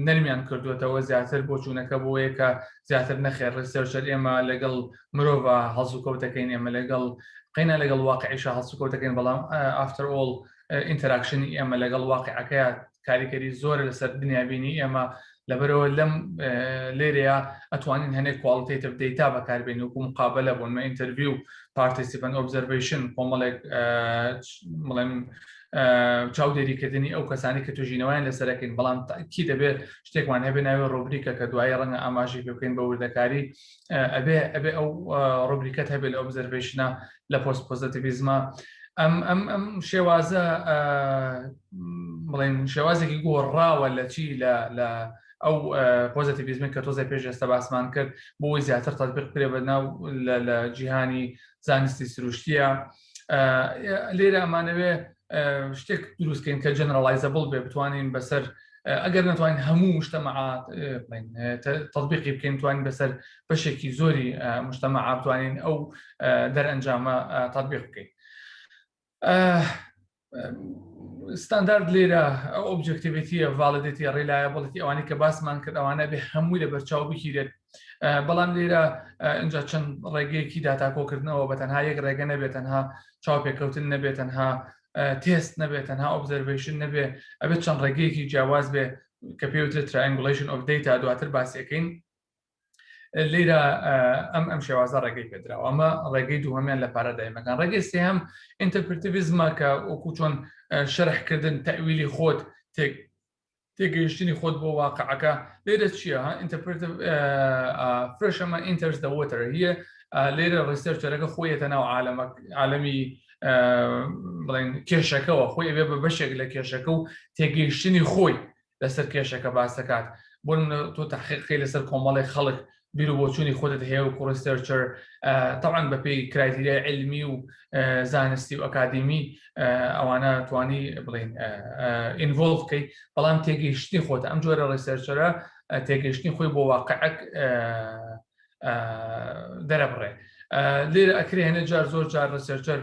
نەرمیان کردوێتەوە زیاتر بۆچوونەکە بۆیە کە زیاتر نەخێر researcher ئێمە لەگەڵ مرۆڤ هەڵسوکەوتەکەین ئێمە لەگەڵ قەینا لەگەڵ واقعیشە هەڵسوکەوتەکەین بەڵام after all interaction ی ئێمە لەگەڵ واقعەکەیە کاریگەری زۆرە لەسەر دنیابینی ئێمە لەبەرەوە لەم لێرەیە ئەتوانین هەنێک qualitative data بەکاربێن وەکو مقابلە بۆنمە interview participant observation کۆمەڵێک بڵێم چاودێریکردنی ئەو کەسانی کە توژینەوەیان لەسەرەکەین بەڵام تاکی دەبێت شتێکمان هەبێ ناوی rubric ە کە دوایی ڕەنگە ئاماژی پێ بکەین بە وردەکاری ئەبێ ئەبێ ئەو rubric ەت هەبێت لە observation ە لە post positivism ە ئەم ئەم ئەم شێوازە بڵێن شێوازێکی گۆڕاوە لە چی لە لە ئەو positivism ە کە تۆزێ پێش ئێستا باسمان کرد بۆی زیاتر تطبیق کرێ بە ناو لە جیهانی زانستی سروشتیە لێرە ئەمانەوێ شتێک دروستکەین کە generalizable بێ بتوانین بەسەر ئەگەر نەتوانین هەموو مجتەمەعات تطبیقی بکەین توانین بەسەر بەشێکی زۆری مجتەمەع بتوانین ئەو دەرئەنجامە تطبیق بکەین ستاندارد لێرە ئەو objectivity ە validity reliability ئەوانەی کە باسمان کرد ئەوانە بێ هەمووی لە بەرچاو بگیرێت بەڵام لێرە اینجا چەند ڕێگەیەکی داتاکۆکردنەوە بە تەنها یەک ڕێگە نەبێت تەنها چاوپێکەوتن نەبێت تەنها تێست نەبێت تەنها observation نەبێ ئەبێت چەند ڕێگەیەکی جیاواز بێ کە پێوترێت triangulation of data دواتر باسیەکەین لێرە ئەم ئەم شێوازە ڕێگەی پێدراوە ئەمە ڕێگەی دووهەمیان لە paradigm ەکان ڕێگەی سێهەم interpretivism ە کە وەکو چۆن شەرحکردن تەویلی خۆت تێک تێگەیشتنی خۆت بۆ واقعەکە لێرە چییە interpretive fisherman enters the water هیە لێرە researcher ەکە خۆیەتە ناو عالەمی بڵێن کێشەکەەوە خۆی ئەبێ بە بەشێک لە کێشەکە و تێگەیشتنی خۆی لەسەر کێشەکە باس دەکات بۆ تۆ تحقیقی لەسەر کۆمەڵێک خەڵک بیر و بۆچوونی خۆتت هەیە و researcher طبعا بەپێی criteria ی علمی و زانستی و ئەکادیمی ئەوانە توانی بڵین involve بکەیت بەڵام تێگەیشتنی خۆت ئەم جۆرە researcher ە تێگەیشتنی خۆی بۆ واقعک دەرەبڕێ لێرە ئەکرێ هەنێ جار زۆر جار researcher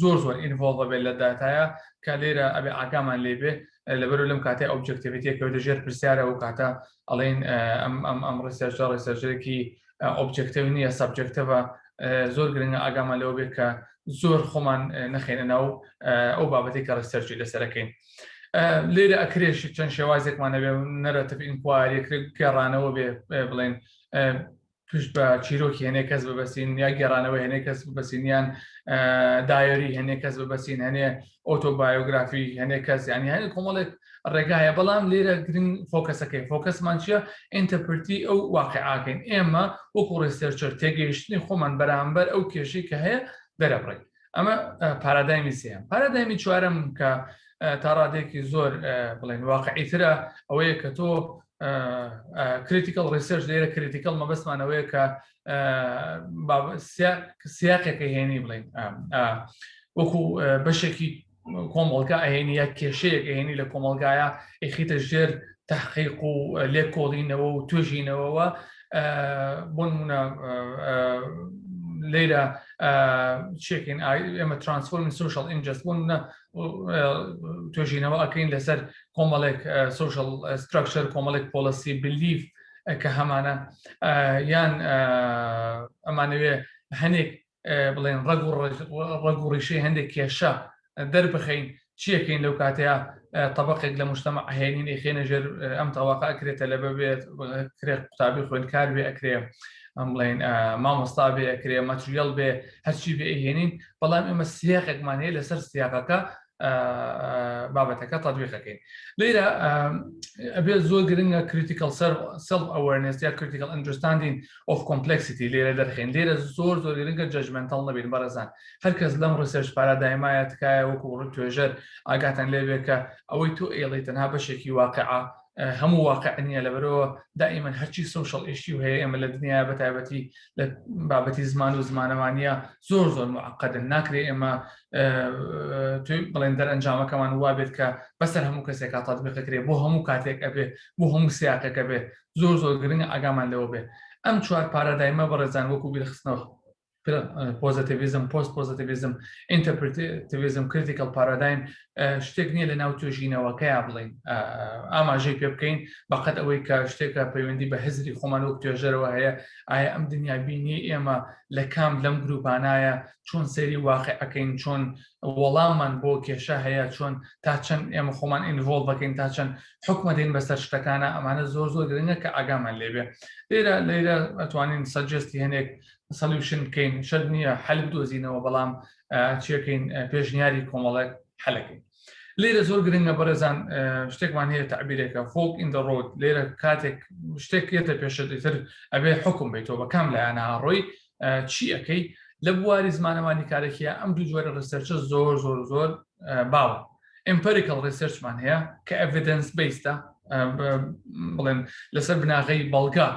زۆر زۆر involve بێت لە داتایە کە لێرە ئەبێ ئاگامان لێبێ لەبەر لەم کاتێ objectivity کەوتە ژێر پرسیارە و کاتە ئەڵێن ئەم ئەم ئەم researcher researcher ێکی objective نییە subjective ە زۆر گرنگە ئاگامان لەوە بێت کە زۆر خۆمان نەخێنە ناو ئەو بابەتی کە research ی لەسەرەکەین لێرە ئەکرێش چەند شێوازێکمان هەبێ narrative inquiry گەڕانەوە بێ بڵێن پشت بە چیرۆکی هەنێ کەس ببەسین یا گێڕانەوە هەنێ کەس ببەسین یان diary هەنێ کەس ببەسین هەنێ autobiography هەنێ کەس ینی هەنێ کۆمەڵێک ڕێگایە بەڵام لێرە گرنگ focus ەکەی focus مان چییە؟ interpret ی ئەو واقعاکەین ئێمە وەکو researcher تێگەیشتنی خۆمان بەرامبەر ئەو کێشەی کە هەیە دەرەبڕین ئەمە paradigm ی سێم paradigm ی چوارەم کە تا ڕادێکی زۆر بڵێن واقعی ترە ئەوەیە کە تۆ critical research لێرە critical مەبەستمانەوەیە کە سیاقێکە هێنی بڵین وەکو بەشێکی کۆمەڵگا ئەهێنی یا کێشەیەک ئەهێنی لە کۆمەڵگایە ئەیخیتە ژێر تحقیق و لێکۆڵینەوە و توێژینەوەوە بۆ نمونە لێرە چێکین ئێمە transforming social injustice بوون توێژینەوە ئەەکەین لەسەر کۆمەڵێک social structure کۆمەڵێک policy belief کە هەمانە یان ئەمانەوێ هەنێک بڵێن ڕەگ و ڕەگ و ڕیشەی هەندێک کێشە دەربخەین چیەکەین لەو کاتەیە تەبقێک لە مشتەمە هێنین ئەخێنە ژێر ئەم تەواقە ئەکرێتە لە بەبێت کرێ قوتابی خوێندکار بێ ئەکرێ ئەم بڵێن مامۆستا بێ ئەکرێ material بێ هەرچی بێ ئەهێنین بەڵام ئێمە سیاقێکمان هەیە لەسەر سیاقەکە بابەتەکە تەطبیقەکەین لێرە ئەبێ زۆر گرنگە critical self awareness یا critical understanding of complexity لێرە دەرخین لێرە زۆر زۆر گرنگە judgmental نەبین بەڕێزان هەرکەس لەم research paradigm ایە تکایە وەکو ڕوو توێژەر ئاگاتان لێبێ کە ئەوەی تۆ ئێڵی تەنها بەشێکی واقعە هەموو واقع نییە لەبەرەوە دائیمەن هەرچی social issue هەیە ئێمە لە دنیا بە تایبەتی لە بابەتی زمان و زمانەوانیە زۆر زۆر معقدن ناکرێ ئێمە بڵێن دەرئەنجامەکەمان وابێت کە بەسەر هەموو کەسێکا تەطبیقەکرێ بۆ هەموو کاتێک ئەبێ بۆ هەموو سیاقێکە بێ زۆر زۆر گرنگە ئاگامان لەوە بێ ئەم چوار paradigm ە بەڕێزان وەکو بیرخستنەوە positivism post positivism interpretivism critical paradigm شتێک نییە لە ناو توێژینەوەکەیا بڵین ئاماژەی پێ بکەین بەقەت ئەوەی کە شتێکە پەیوەندی بە هزری خۆمان وەک توێژەرەوە هەیە ئایا ئەم دنیابینی ئێمە لە کام لەم گروپانایە چۆن سەیری واقعەکەین چۆن وەڵاممان بۆ کێشە هەیە چۆن تا چەند ئێمە خۆمان involve بکەین تا چەند حکومەتین بەسەر شتەکانە ئەمانە زۆر زۆر گرنگە کە ئاگامان لێبێ لێرە لێرە ئەتوانین suggest ی هەنێک solution بکەین شەرت نییە حل بدۆزینەوە بەڵام چیەکەین پێشنیاری کۆمەڵێک حلەکەین لێرە زۆر گرنگە بەڕێزان شتێکمان هەیە تعبیرێکە fork in the road لێرە کاتێک شتێک یەتە پێشت ئیتر ئەبێ حکم بیتەوە بە کام لایەنە ڕۆی چی ئەەکەی لە بواری زمانەوانی کارێکیە ئەم دوو جۆرە research ە زۆر زۆر زۆر باوە empirical research مان هەیە کە evidence based ە بڵێن لەسەر بناغەی بەڵگە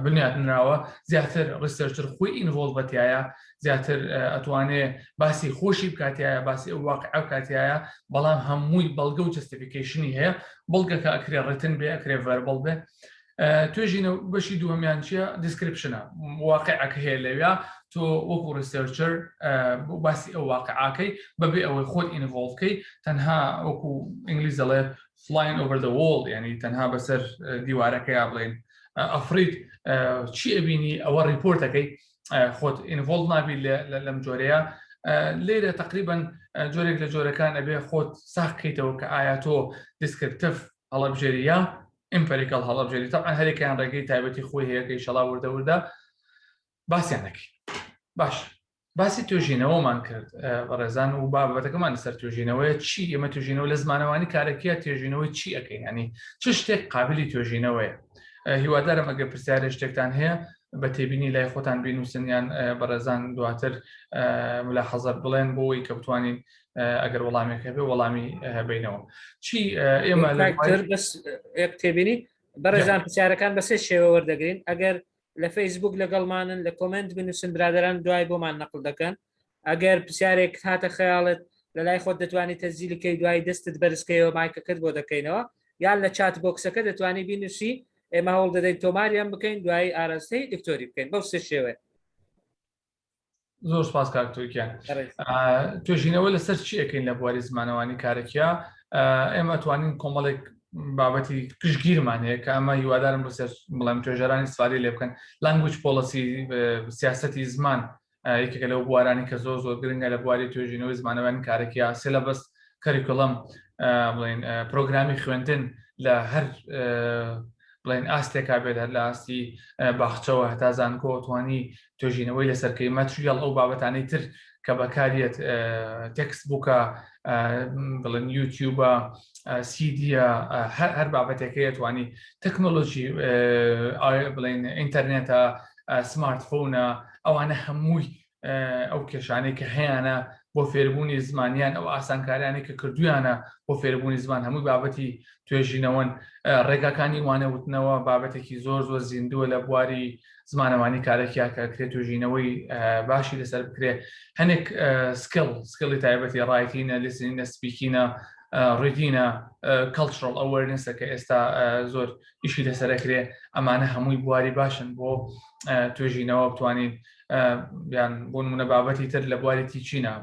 بنیات نراوە زیاتر researcher خۆی involve بەتایە زیاتر ئەتوانێ باسی خۆشی بکاتایە باسی ئەو واقع بکاتایە بەڵام هەمووی بەڵگە و justification ی هەیە بەڵگەکە ئەکرێ written بێ ئەکرێ verbal بێ توێژینە بەشی دووەمیان چییە description ە واقعەکە هەیە لەویا تۆ وەکو researcher باسی ئەو واقعاکەی بەبێ ئەوەی خۆت involve کەی تەنها وەکو ئینگلیز دەڵێ flying over the wall ینی تەنها بەسەر دیوارەکەیا بڵێن ئەفریت چی ئەبینی ئەوە report ەکەی خۆت involve نابی لەم جۆرەیە لێرە تقریبا جۆرێک لە جۆرەکان ئەبێ خۆت ساخکەیتەوە کە ئایا تۆ descriptive هەڵەبژێری یا empirical هەڵەبژێری تەبعەن هەرێکیان ڕێگەی تایبەتی خۆی هەیە کە ئیشەڵا وردە وردە باسییان دەکەین باش باسی توێژینەوەمان کرد بەڕێزان و بابەتەکەمان لەسەر توێژینەوەیە چی ئێمە توێژینەوە لە زمانەوانی کارەکیە توێژینەوەی چی ئەەکەین ینی چ شتێک قابلی توێژینەوەیە هیوادارم ئەگەر پرسیارە شتێکتان هەیە بە تێبینی لای خۆتان بینوسنیان بەڕێزان دواتر ملا حەزەر بڵێن بۆی کە بتوانین ئەگەر وەڵامێک هەبێ وەڵامی بینەوە چی ئێمە بەس یەک تێبینی بەڕێزان پرسیارەکان بەسێ شێوە وەردەگرین ئەگەر لە فەیسبوک لەگەڵمانن لە comment بنووسن برادران دوای بۆمان نەقل دەکەن ئەگەر پرسیارێک هاتە خەیاڵت لە لای خۆت دەتوانانی تەزیلکەی دوای دەستت بەرزکەیەوە مایکەکەت بۆ دەکەینەوە یان لە chat box ەکە دەتوانی بینوسی ئێمە هەوڵ دەدەین تۆماریان بکەین دوای ئاراستەی دکتۆری بکەین بەو سێ شێوەیە زۆر سپاس کاک تورکیان توێژینەوە لەسەر چی ئەەکەین لە بواری زمانەوانی کارەکیە ئێمە توانین کۆمەڵێک بابەتی گشتگیرمان هەیە کە ئەمە هیوادارم بەسەر بڵێم توێژەرانی سواری لێ بکەن language policy سیاستی زمان یەکێکە لەو بوارانی کە زۆر زۆر گرنگە لە بواری توێژینەوەی زمانەوانی کارەکیە syllabus curriculum بڵێن پرۆگرامی خوێندن لە هەر بڵێن ئاستێکا بێت هەر لە ئاستی باخچەوە هەتا زانکۆ توانی توێژینەوەی لەسەرکەی material ئەو بابەتانەی تر کە بەکاریەت textbook ە بڵێن یوتیوبە سیدیە هەر بابەتێکەیە توانی تەکنۆلۆژی بڵێن ئینتەرنێتە smartphone ە ئەوانە هەمووی ئەو کێشانەی کە هەیانە بۆ فێربوونی زمانیان ئەو ئاسانکاریانەی کە کردویانە بۆ فێربوونی زمان هەمووی بابەتی توێژینەوەن ڕێگاکانی وانە وتنەوە بابەتێکی زۆر زۆر زیندووە لە بواری زمانەوانی کارەکیا کە کرێت توێژینەوەی باشی لەسەر بکرێ هەنێک skill skill ی تایبەتی writing ە listening ە speaking ە reading ە cultural awareness ە کە ئێستا زۆر ئیشی لەسەرەکرێ ئەمانە هەمووی بواری باشن بۆ توێژینەوە بتوانین. یان بۆ نمونە بابەتی تر لە بواری teaching ە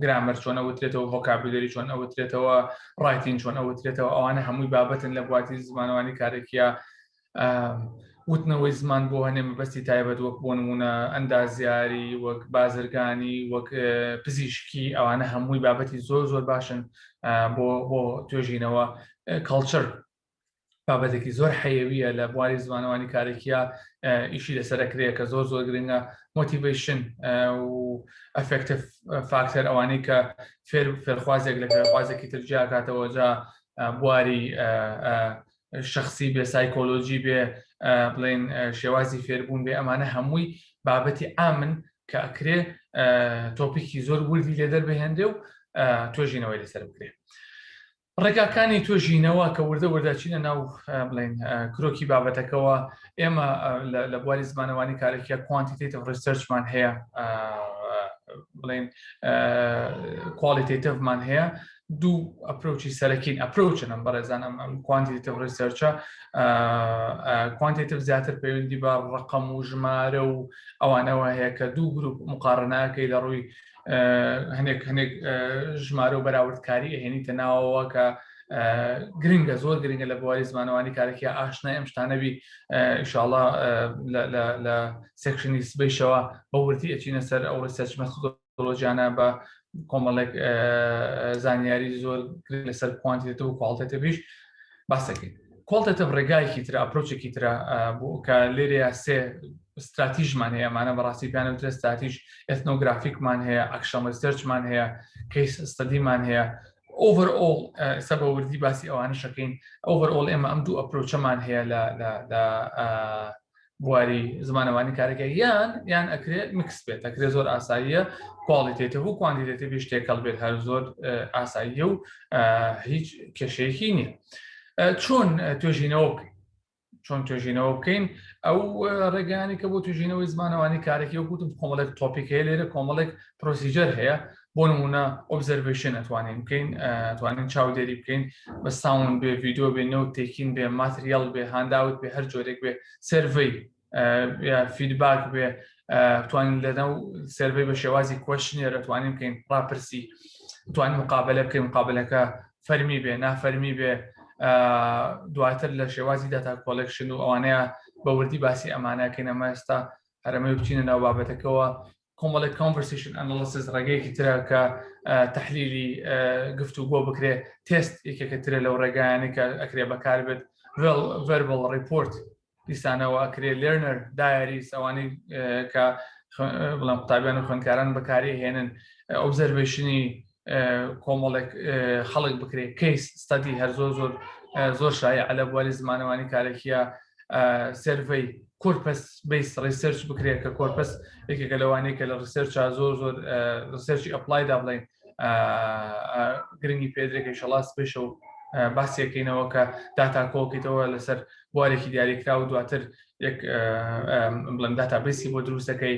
گرامەر چۆن ئەوترێتەوە vocabulary چۆن ئەوترێتەوە writing چۆن ئەوترێتەوە ئەوانە هەمووی بابەتن لە بواری زمانەوانی کارێکیە وتنەوەی زمان بۆ هەنێ مەبەستی تایبەت وەک بۆ نمونە ئەندازیاری وەک بازرگانی وەک پزیشکی ئەوانە هەمووی بابەتی زۆر زۆر باشن بۆ بۆ توێژینەوە culture بابەتێکی زۆر حەیەویە لە بواری زمانەوانی کارێکیە ئیشی لەسەرەکرەیە کە زۆر زۆر گرنگە motivation و affective factor ئەوانەی کە فێر فێرخوازێک لە فێرخوازێکی تر جیاکاتەوە جا بواری شخصی بێ سایکۆلۆجی بێ بڵێن شێوازی فێربوون بێ ئەمانە هەمووی بابەتی ئامن کە ئەکرێ topic ی زۆر وردی لێ دەربهێنرێ و توێژینەوەی لەسەر بکرێ. ڕێگاکانی توێژینەوە کە وردە وردە چینە ناو بڵێن کرۆکی بابەتەکەوە ئێمە لە بواری زمانەوانی کارێکیە quantitative research مان هەیە بڵێن qualitative مان هەیە دوو approach ی سەرەکین approach ن ئەم بەڕێزان ئەم ئەم quantitative research ە quantitative زیاتر پەیوەندی بە ڕقم و ژمارە و ئەوانەوە هەیە کە دوو گروپ مقارناکەی لە ڕووی هەنێک هەنێک ژمارە و بەراوردکاری ئەهێنیتە ناوەوە کە گرنگە زۆر گرنگە لە بواری زمانەوانی کارێکی ئاشنای ئەم شتانەبی ئیشاڵا لە section ی سبەیشەوە بە وردی ئەچینە سەر ئەو research methodology انە بە کۆمەڵێک زانیاری زۆر لەسەر quantitative و qualitative یش باسەکەین. qualitative ڕێگایەکی ترە approach ێکی ترە بۆ کە لێرەیە سێ استراتیژمان هەیە ئەمانە بەڕاستی پیانە وترە استراتیژ ethnographic مان هەیە action research مان هەیە case study مان هەیە overall ئێستا بە وردی باسی ئەوانە شەکەین overall ئێمە ئەم دوو approach ەمان هەیە لە لە بواری زمانەوانی کارەکە یان یان ئەکرێ mix بێت ئەکرێ زۆر ئاساییە qualitative و quantitative تێکەڵ بێت هەر زۆر ئاساییە و هیچ کێشەیەکی نییە چۆن توێژینەوە بکەین چۆن توێژینەوە بکەین ئەو ڕێگانی کە بۆ توێژینەوەی زمانەوانی کارێکی وەکوتم کۆمەڵێک topic هەیە لێرە کۆمەڵێک procedure هەیە بۆ نمونە observation ئەتوانین بکەین توانین چاودێری بکەین بە sound بێ ڤیددیو بێ note taking بێ material بێ handout بێ هەر جۆرێک بێ survey feedback بێ توانین لەناو survey بە شێوازی questionnaire ئەتوانین بکەین ڕاپرسی توانین مقابلە بکەین مقابلەکە فەرمی بێ نافەرمی بێ دواتر لە شێوازی data collection و ئەوانەیە بە وردی باسی ئەمانەکەین ئەمە ئێستا هەرەمەی بچینە ناو بابەتەکەوە کۆمەڵێک conversation analysis ڕێگەیەکی ترە کە تحلیلی گفتوگۆ بکرێ تێست یەکێکە ترە لەو ڕێگایانی کە ئەکرێ بەکاربێت verbal report دیسانەوە ئەکرێ learner diaries ئەوانەی کە بڵێم قوتابیان و خوێندکاران بەکاری هێنن observation ی کۆمەڵێک خەڵک بکرێت case study هەر زۆر زۆر زۆر شایع لە بواری زمانەوانی کارێکیە survey corpus based research بکرێت کە corpus یەکێکە لەوانەیە کە لە research ا زۆر زۆر research ی applied دا بڵین گرنگی پێدرێکە شەڵاس پێشە و باسیەکەینەوە کە داتا کۆکەیتەوە لەسەر بوارێکی دیاریکرا و دواتر یەک بڵێن database ی بۆ دروستەکەی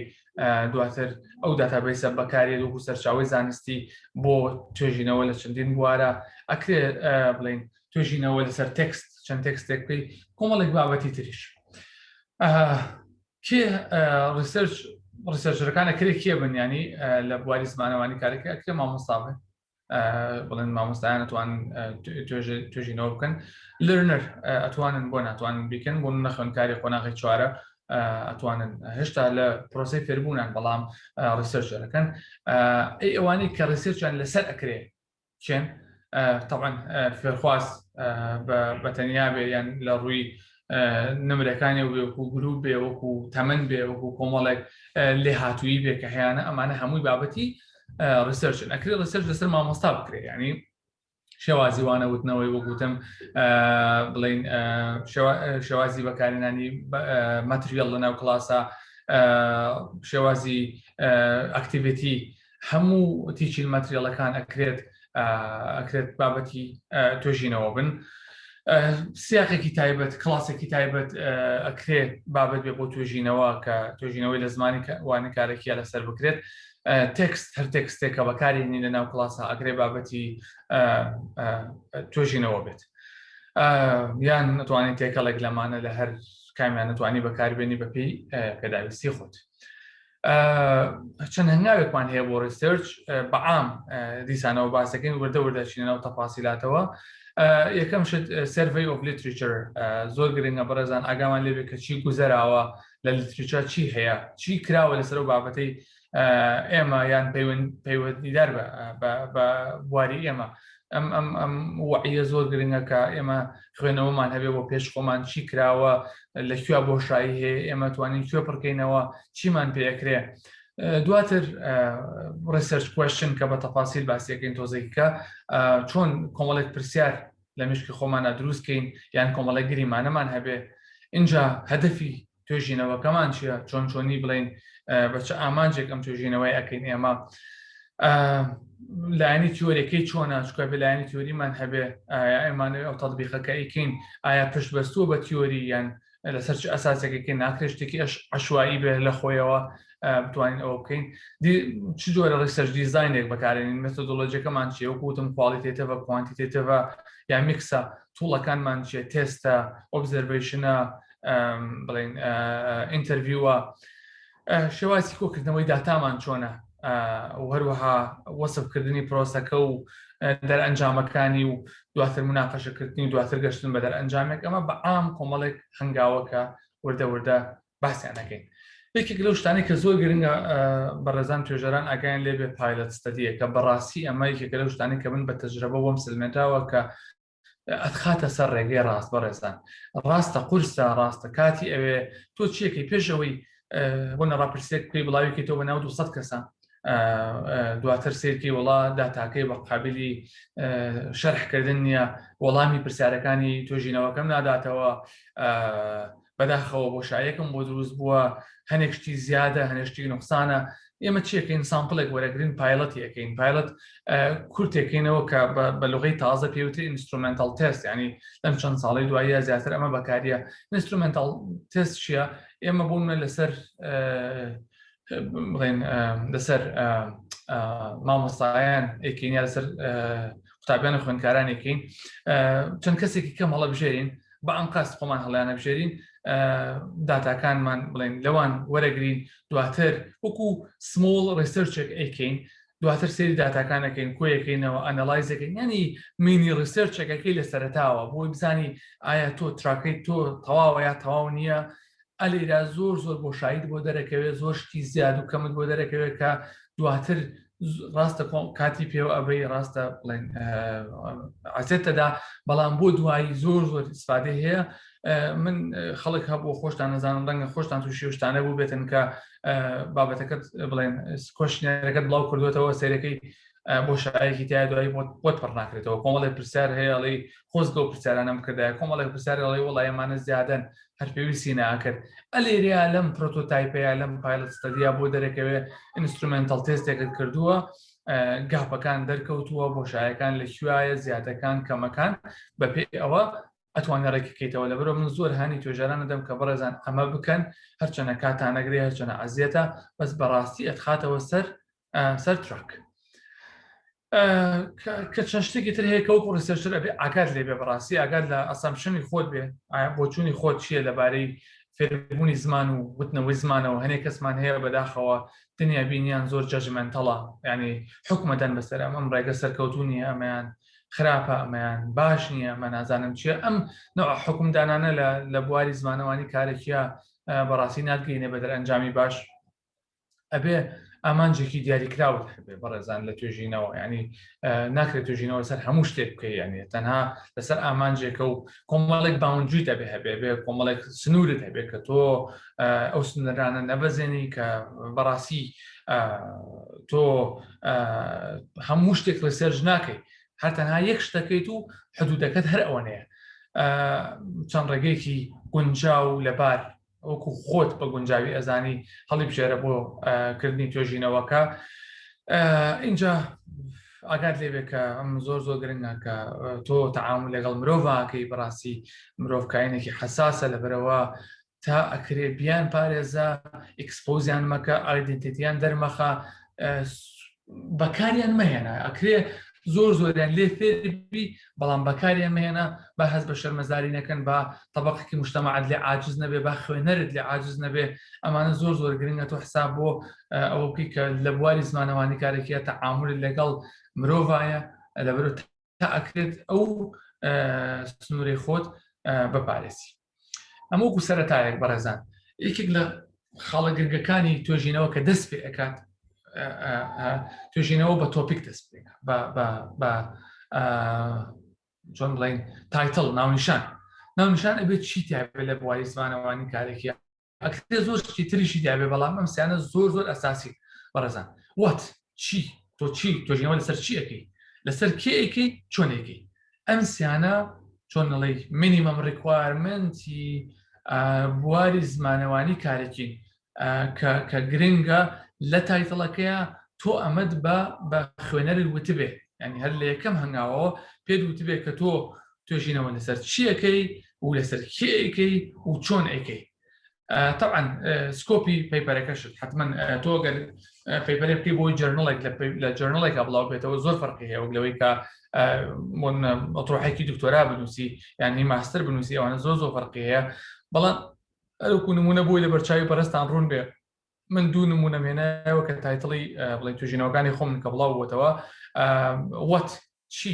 دواتر ئەو database ە بەکارێت وەکو سەرچاوی زانستی بۆ توێژینەوە لە چەندین بوارە ئەکرێ بڵین توێژینەوە لەسەر text چەند text ێک بکەی کۆمەڵێک بابەتی تریش کێ research researcher ەکان ئەکرێ کێ بن ینی لە بواری زمانەوانی کارەکە ئەکرێ مامۆستا بن بڵێن مامۆستایان ئەتوان توێژینەوە بکەن learner ئەتوانن بۆ ناتوانن بیکەن بۆ نەخوێنکاری قۆناغی چوارە ئەتوانن هێشتا لە پرۆسی فێربوونان بەڵام research ەکەن ئەی ئەوانەی کە research یان لەسەر ئەکرێ چێن طبعا فێرخواز بە تەنیا بێ یان لە ڕووی نمرەکانی و وەکو گروپ بێ وەکو تەمەن بێ وەکو کۆمەڵێک لێهاتوویی بێ کە هەیەە ئەمانە هەمووی بابەتی research ن ئەکرێ research لەسەر مامۆستا بکرێ ینی شێوازی وانە وتنەوەی وەگوتم بڵین شێوازی بەکارهێنانی material لە ناو کلاسە شێوازی activity هەموو teaching material ەکان ئەکرێت ئەکرێت بابەتی توێژینەوە بن سیاقێکی تایبەت کلاسێکی تایبەت ئەکرێ بابەت بێ بۆ توێژینەوە کە توێژینەوەی لە زمانی وانە کارێکیە لەسەر بکرێت text هەر text ێک کە بەکارێنی لە ناو کلاسە ئەکرێ بابەتی توێژینەوە بێت یان نتوانین تێکەڵێک لەمانە لە هەر کامیان نتوانی بەکاربێنی بەپی پێداویستی خۆت. چەند هەنگاوێکمان هەیە بۆ research بەعام دیسانەوە باسەکەین وردە وردە چینە ناو تەفاسیلاتەوە. یەکەم شت survey of literature زۆر گرنگە بەڕێزان ئاگامان لێبێ کە چی گوزەراوە لە literature چی هەیە چی کراوە لەسەر و بابەتەی ئێمە یان پەیوەندیدار بە بواری ئێمە. ئەم ئەم ئەم وعیە زۆر گرنگە کە ئێمە خوێنەوەمان هەبێ بۆ پێش خۆمان چی کراوە لە کوێ بۆشایی هەیە ئێمە توانین کوێ پڕکەینەوە چیمان پێکرێ. دواتر research question کە بە تەفاسیل باسیەکەین تۆزێکە چۆن کۆمەڵێک پرسیار لە مشکی خۆمانە دروستکەین یان کۆمەڵێک گریمانەمان هەبێ اینجا هەدەفی توێژینەوەکەمان چییە چۆن چۆنی بڵین بە چ ئامانجێک ئەم توێژینەوەی ئەەکەین ئێمە لایەنی تیۆریەکەی چۆنە چکە بە لایەنی تیۆریمان هەبێ ئێمانەوە ئەو تەطبیقەکە ئەیکەین ئایا پشت بەستووە بە تیۆری یان لەسەر چ ئەساسێکەکە ناکرێت شتێکی ئەش عشوایی بێ لە خۆیەوە بتوانین ئەوە بکەین چ جۆرە research design ێک بەکارێنین methodology ەکەمان چیە وەکو وتم qualitative ە quantitative ە یا mix ە tool ەکانمان چیە test ە observation ە بڵین interview ە شێوازی کۆکردنەوەی داتامان چۆنە و هەروەها وەسفکردنی پرۆسەکە و دەرئەنجامەکانی و دواتر مناقەشەکردنی و دواتر گەشتن بە دەرئەنجامێک ئەمە بە عام کۆمەڵێک هەنگاوەکە وردە وردە باسییان ئەکەین. یەکێک لەو شتانەی کە زۆر گرنگە بەڕێزان توێژەران ئاگایان لێ بێ pilot study ە کە بەڕاستی ئەمە یەکێکە لەو شتانەی کە من بە تەجربە بۆم سلمێنراوە کە ئەتخاتە سەر ڕێگەی ڕاست. بەڕێزان ڕاستە قورسە، ڕاستە کاتی ئەوێ تۆ چیەکەی پێشەوەی بۆ نەڕاپرسێک بکەی بڵاویکەیتەوە بە ناو 200 کەسە، دواتر سیرکی وڵا داتاکەی بە قابلی شەرحکردن نییە، وەڵامی پرسیارەکانی توێژینەوەکەم ناداتەوە، بەداخەوە بۆشایەکم بۆ دروست بووە، هەنێک شتی زیادە هەنێک شتی نوقسانە. ئێمە چیەکەین؟ sample ێک وەرەگرین، pilot ی ئەەکەین، pilot کورتێکەکەینەوە کە بە لغەی تازە پێوتری instrumental test، ینی لەم چەند ساڵی دواییە زیاتر ئەمە بەکاریە. instrumental test چییە؟ ئێمە بوون لەسەر بڵێن لەسەر مامۆستایان ئەکەین یا لەسەر قوتابیان و خوێندکاران ئەکەین، چەند کەسێکی کەم هەڵەبژێرین، بە ئەنقەست خۆمان هەڵیانە بژێرین، داتاکانمان بڵێن لەوان وەرەگرین، دواتر وەکو small research ێک ئەیکەین، دواتر سەیری داتاکانەکەین، کۆیەکەینەوە، analyze ەکەین، ینی mini research ێکەکەی لە سەرتاوە بۆی بزانی ئایا تۆ track ەی تۆ تەواوە یا تەواو نییە. ئەلێرا زۆر زۆر بۆشاییت بۆ دەرەکەوێت، زۆر شتی زیاد و کەمت بۆ دەرەکەوێت کە دواتر ڕاستە کاتی پێوە ئەبەی، ڕاستە بڵێن عزێتەدا، بەڵام بۆ دوایی زۆر زۆر ئیسفادەی هەیە. من خەڵک هەبوو، خۆشتان نەزانم ڕەنگە خۆشتان تووشی شتانە بوو بێتن کە بابەتەکەت بڵێن questionnaire ەکەت بڵاو کردوێتەوە، سەیرەکەی بۆ شایەکی تیا دوایی بۆت پڕ ناکرێتەوە. کۆمەڵێک پرسیار هەیە ئەڵێی خۆزگە و پرسیارانەم کردایە، کۆمەڵێک پرسیار ئەڵێ وەڵای ئەمانە زیادەن هەر پێویستی ناکرد. ئەلێریا لەم prototype ەیە لەم pilot study ە بۆ دەرەکەوێ instrumental test ێکت کردووە، gap ەکان دەرکەوتووە، بۆشایەکان لە کوایە، زیادەکان کەمەکان، بەپێی ئەوە ئەتوانێت ڕێککەیتەوە. لەبەرەوە من زۆر هانی توێژەران دەم کە بەڕێزان ئەمە بکەن، هەرچەنە کاتانەگرێ هەرچەنە ئەزیەتە، بەس بەڕاستی ئەتخاتەوە سەر track. کە چەند شتێکی تر هەیە کە وەکو researcher ئەبێ ئاگات لێ بێ، بەڕاستی ئاگات لە assumption ی خۆت بێ، بۆچوونی خۆت چییە لەبارەی فێربوونی زمان و وتنەوەی زمانەوە. هەنێک کەسمان هەیە بەداخەوە دنیا بینیان زۆر judgmental ە، ینی حکومەتەن بەسەر ئەم ئەم ڕێگە سەرکەوتو نییە، ئەمەیان خراپە، ئەمەیان باش نییە، ئەمە نازانم چییە. ئەم نوع حکومدانانە لە بواری زمانەوانی کارێکیە بەڕاستی ناتگەینێ بە دەرئەنجامی باش. ئەبێ ئامانجێکی دیاریکراوت هەبێ بەڕێزان لە توێژینەوە، ینی ناکرێت توێژینەوە سەر هەموو شتێک بکەی، ینی تەنها لەسەر ئامانجێکە و کۆمەڵێک boundary ت ئەبێ هەبێ، بێ کۆمەڵێک سنوورت هەبێ کە تۆ ئەو سنوورانە نەبەزێنی کە بەڕاستی تۆ هەموو شتێک research ناکەی، هەر تەنها یەک شتەکەیت و حدودەکەت هەر ئەوەنەیە. چەند ڕێگەیەکی گونجاو لەبار وەکو خۆت بە گونجاوی ئەزانی هەڵی بژێرە بۆ کردنی توێژینەوەکە. اینجا ئاگات لێبێ کە ئەم زۆر زۆر گرنگە کە تۆ تەعامل لەگەڵ مرۆڤاکەی، بەڕاستی مرۆڤ کاینێکی حەساسە، لەبەرەوە تا ئەکرێ بیان پارێزە، expose یان مەکە، identity یان دەرمەخە، بەکاریان مەهێنا. ئەکرێ زۆر زۆریان لێ فێربی بەڵام بەکاریان مەهێنە با هەست بە شەرمەزاری نەکەن با تەبقێکی مجتەمەعت لێ عاجز نەبێ با خوێنەرت لێ عاجز نەبێ ئەمانە زۆر زۆر گرنگە تۆ حساب بۆ ئەوە بکەی کە لە بواری زمانەوانی کارێکیە تەعامل لەگەڵ مرۆڤایە لەبەر تا ئەکرێت ئەو سنووری خۆت بپارێزی ئەمە وەکو سەرەتایەک بەڕێزان یەکێک لە خاڵە گرنگەکانی توێژینەوە کە دەست پێ ئەکات توێژینەوە بە topic دەست پێ بە چۆن بڵین title ناونیشان ناونیشان ئەبێت چی تیاێ لە بواری زمانەوانی کارێکی ئەکرێ زۆر شتی تریشی دیابێ بەڵام ئەم سیانە زۆر زۆر ئەساسی بەڕێزان what چی تۆ چی توێژینەوە لەسەر چی ئەەکەی لەسەر کێ ئەەکەی چۆنێکی ئەم سیانە چۆن نڵی minimum requirement ی بواری زمانەوانی کارێکین کە گرنگە لە title ەکەیە تۆ ئەمەد بە بە خوێنەری وتبێ ینی هەر لە یەکەم هەنگاوەوە پێت وتبێ کە تۆ توێژینەوە لەسەر چیەکەی و لەسەر کێ ئەیکەی و چۆن ئەیکەی طبعا scope ی paper ەکەشت حتما تۆ گەر paper ێک بکەی بۆی journal ێک لە journal ێکا بڵاو بێتەوە زۆر فەرقی هەیە وەک لەوەی کە ئۆترۆحێکی دکتۆرا بنووسی یعنی ماستەر بنووسی ئەوانە زۆر زۆر فەرقی هەیە بەڵام ئەرکو نمونە بۆی لە بەرچاوی بەڕێزتان ڕوون بێ من دوو نمونە مێنایەوە کە title ی بڵێ توێژینەوەکانی خۆم کە بڵاو بووتەوە what چی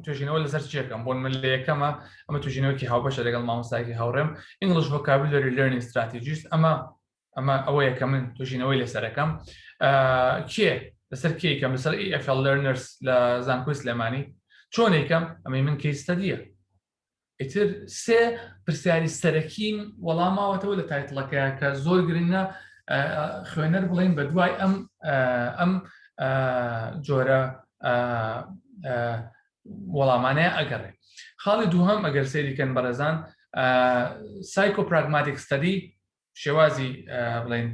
توێژینەوە لەسەر چیەکەم بۆن من لە یەکەمە ئەمە توێژینەوەکی هاوبەشە لەگەڵ مامۆستایەکی هاوڕێم English vocabulary learning strategies ئەمە ئەمە ئەوەیە کە من توێژینەوەی لەسەرەکەم کێ لەسەر کێکەم لەسەر EFL learners لە زانکۆی سلێمانی چۆنێکەم ئەمەی من case study ە ئیتر سێ پرسیاری سەرەکیم وەڵام ماوەتەوە لە title ەکەیە کە زۆر گرنگە خوێنەر بڵین بە دوای ئەم ئەم جۆرە وەڵامانەیە ئەگەڕێ خاڵی دووهەم ئەگەر سەیریکەن بەڕێزان psychopragmatic study شێوازی بڵێن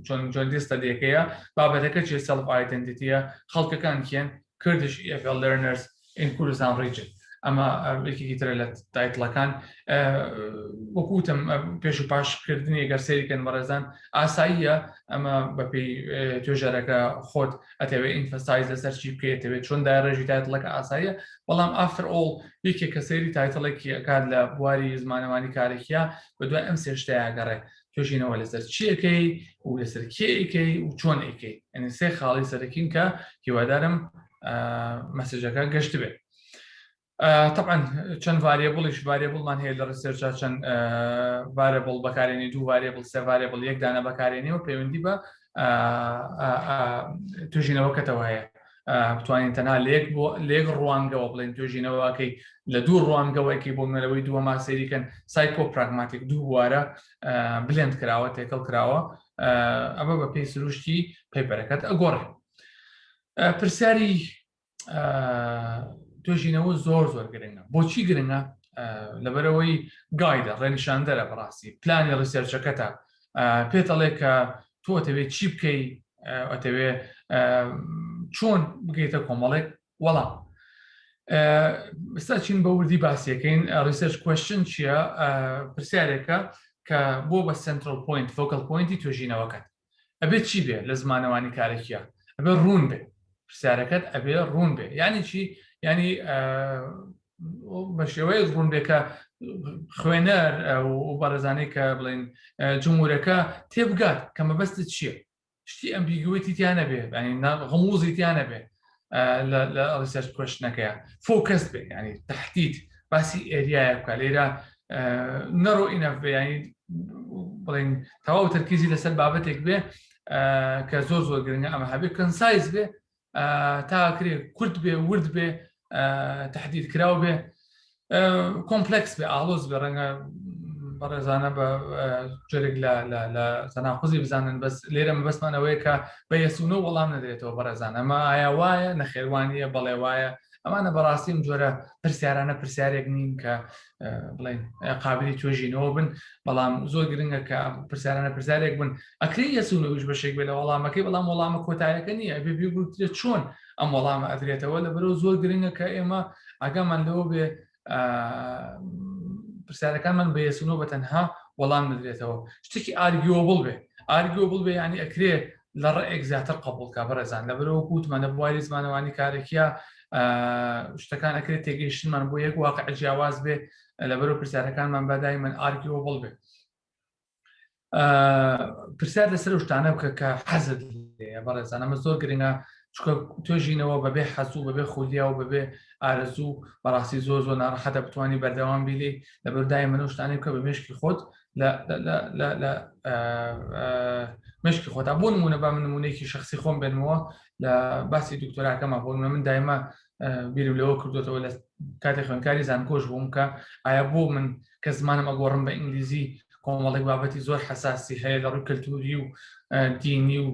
چۆن جۆندی study ەکەیە بابەتەکە چێ self identity ە خەڵکەکان کێن Kurdish EFL learners in Kurdistan region ئەمە یەکێکی ترە لە title ەکان وەکوتم پێش و پاشکردنی گەر سەیرکەن بەڕێزان ئاساییە ئەمە بەپێی توێژەرەکە خۆت ئەتەوێ emphasize لەسەر چی بکەیتەوێت چۆن داڕێژی title ەکە ئاساییە بەڵام after all یەکێک کە سەیری title ێکی ئەکات لە بواری زمانەوانی کارێکیە بە دوای ئەم سێ شتەیا گەڕێ توێژینەوە لەسەر چیەکەی و لەسەر کێ ئەیکەی و چۆن ئەیکەی ئەنی سێ خاڵی سەرەکین کە هیوادارم message ەکە گەشت بێت طبعا چەند variable یش variable مان هەیە لە research ا چەند variable بەکارێنی دوو variable سێ variable یەک دانە بەکارێنی و پەیوەندی بە توژینەوەکەتەوە هەیە بتوانین تەنها لێک بۆ لێک ڕوانگەوە بڵێن توێژینەوەکەی لە دوو ڕوانگەوەیکی بۆ منەوەی دووەما سەیریکەن psychopragmatic دوو بوارە blend کراوە تێکەڵ کراوە ئەمە بە پێی سروشتی paper ەکەت ئەگۆڕێ پرسیاری توێژینەوە زۆر زۆر گرنگە بۆچی گرنگە لەبەرەوەی guide ە ڕێنیشاندەرە بەڕاستی پلانی research ەکەتە پێتەڵێ کە تۆ ئەتەوێت چی بکەی ئەتەوێ چۆن بگەیتە کۆمەڵێک وەڵام ئستا چین بە وردی باسیەکەین research question چییە پرسیارێکە کە بۆ بە central point focal point ی توێژینەوەکەت ئەبێ چی بێ لە زمانەوانی کارێکیە ئەبێ ڕوون بێ پرسیارەکەت ئەبێ ڕوون بێ یعنی چی ینی بە شێوەیەک ڕوون بێ کە خوێنەر و بەڕێزانەی کە بڵێن جمهورەکە تێبگات کە مەبەستت چییە شتی ambiguity تیا نەبێ غموزی تیا نەبێ لە research question ەکەیە focus بێ ینی تحدید باسی area یە بکە لێرە narrow enough بێ ینی بڵین تەواو تەرکیزی لەسەر بابەتێک بێ کە زۆر زۆر گرنگە ئەمە هەبێ concise بێ تا کرێ کورت بێ ورد بێ تهدید کراو بێ complex بێ ئاڵۆز بێ ڕەنگە بەڕێزانە بە جۆرێک لە لە تەناقوزی بزانن بەس لێرە مەبەستمان ئەوەیە کە بە yes و no وەڵام نەدرێتەوە بەڕێزان ئەمە ئایا وایە نەخێوانیە بەڵێ وایە ئەمانە بەڕاستی ئەم جۆرە پرسیارانە پرسیارێک نین کە بڵێن قابلی توێژینەوە بن بەڵام زۆر گرنگە کە پرسیارانە پرسیارێک بن ئەکرێ yes و no یش بەشێک بێ لە وەڵامەکەی بەڵام وەڵامە کۆتایەکە نییە بێ بگوترێت چۆن ئەم وەڵامە ئەدرێتەوە لە بەرەوە زۆر گرنگە کە ئێمە ئاگامان لەوە بێ پرسیارەکانمان بە yes و no بە تەنها وەڵام بدرێتەوە شتێکی arguable بێ arguable بێ ینی ئەکرێ لە ڕێک زیاتر قبولکە بەڕێزان لەبەرەوە گوتمان لە بواری زمانەوانی کارێکیە شتەکان ئەکرێت تێگەیشتنمان بۆ یەک واقع جیاواز بێ لەبەرو پرسیارەکانمان بەدای من arguable بێ پرسیار لەسەر شتانە بکە کە حەزت لێیە بەڕێزان ئەمە زۆر گرنگە چکە توێژینەوە بەبێ حەزوو بەبێ خولیا و بەبێ ئارەزوو بەڕاستی زۆر زۆر ناڕەحەتە بتوانانی بەردەوام بیلی لەبەر دای من شتانەی بکە بە مشکی خۆت لە مشکی خۆتا بۆ نمونە با من نمونەیەکی شخصی خۆم بێنمەوە لە باسی دکتۆراکەمە بۆ من دایمە بیرم لەوە کردوێتەوە لە کاتی خوێنکاری زانکۆش بووم کە ئایا بۆ من کە زمانم ئەگۆڕم بە ئینگلیزی کۆمەڵێک بابەتی زۆر حەساسی هەیە لە ڕووی کەلتوری و دینی و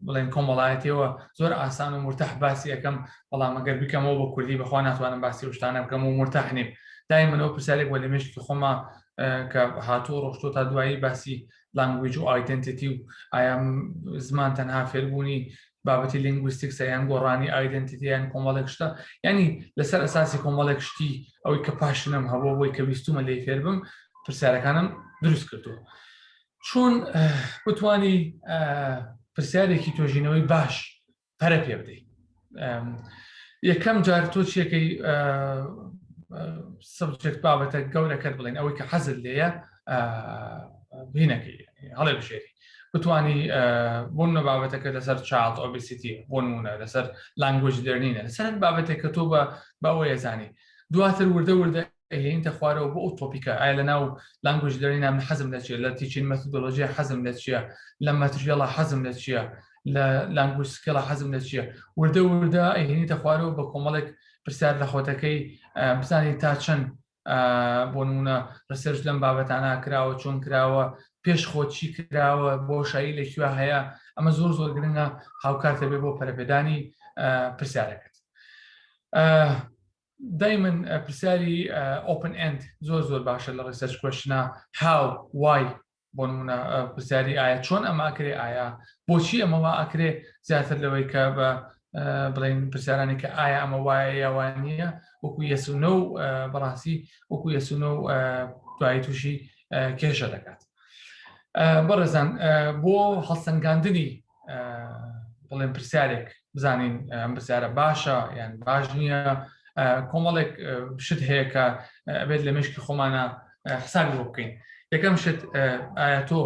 بڵێن کۆمەڵایەتیەوە زۆر ئاسان و مرتاح باسی ئەەکەم، بەڵام ئەگەر بکەمەوە بە کوردی بەخوا ناتوانم باسی شتانە بکەم و مرتاح نیم. دای منەوە پرسیارێک وە لە مێشکی خۆما کە هاتوو ڕۆشتۆ تا دوایی باسی language و identity و ئایا زمان تەنها فێربوونی بابەتی linguistics ە یان گۆڕانی identity یان کۆمەڵێک شتە، ینی لەسەر ئەساسی کۆمەڵێک شتی ئەوەی کە passion م هەبوو بۆی کە ویستومە لێی فێر بم پرسیارەکانم دروست کردووە. چۆن بتانی پرسیارێکی توێژینەوەی باش پەرە پێ بدەیت؟ یەکەم جار تۆ چیەکەی subject بابەتە گەورەکەت بڵێن ئەوەی کە حەزت لێیە بینەکەی هەڵێ بژێری بتانی بۆ نمونە بابەتەکە لەسەر child obesity، بۆ نمونە لەسەر language learning ە، لەسەر بابەتێک کە تۆ بە بەوەیە زانی، دواتر وردە وردە هێنتە خوارەوە بۆ ئەو topic ە. ئایا لە ناو language learning ا من حەزم لە چیە؟ لە teaching methodology حەزم لە چییە؟ لە material ە حەزم لە چییە؟ لە language skill ە حەزم لە چییە؟ وردە وردە ئەهێنیتە خوارەوە بە کۆمەڵێک پرسیار لە خۆتەکەی بزانی تا چەند بۆ نمونە research لەم بابەتانە کراوە، چۆن کراوە، پێش خۆ چی کراوە، بۆشایی لە کوێ هەیە. ئەمە زۆر زۆر گرنگە، هاوکارتە بێ بۆ پەرەپێدانی پرسیارەکەت. دایمەن پرسیاری open end زۆر زۆر باشە لە research question ە، how، why. بۆ نمونە پرسیاری ئایا چۆن ئەمە ئەکرێ، ئایا بۆچی ئەمە وا ئەکرێ، زیاتر لەوەی کە بە بڵێن پرسیارانی کە ئایا ئەمە وایە یا وان نییە، وەکو yes و no، بەڕاستی وەکو yes و no دوایی تووشی کێشە دەکات. بەڕێزان، بۆ هەڵسەنگاندنی بڵێن پرسیارێک، بزانین ئەم پرسیارە باشە یان باش نییە، کۆمەڵێک شت هەیە کە ئەبێت لە مشکی خۆمانە حسابی بۆ بکەین. یەکەم شت، ئایا تۆ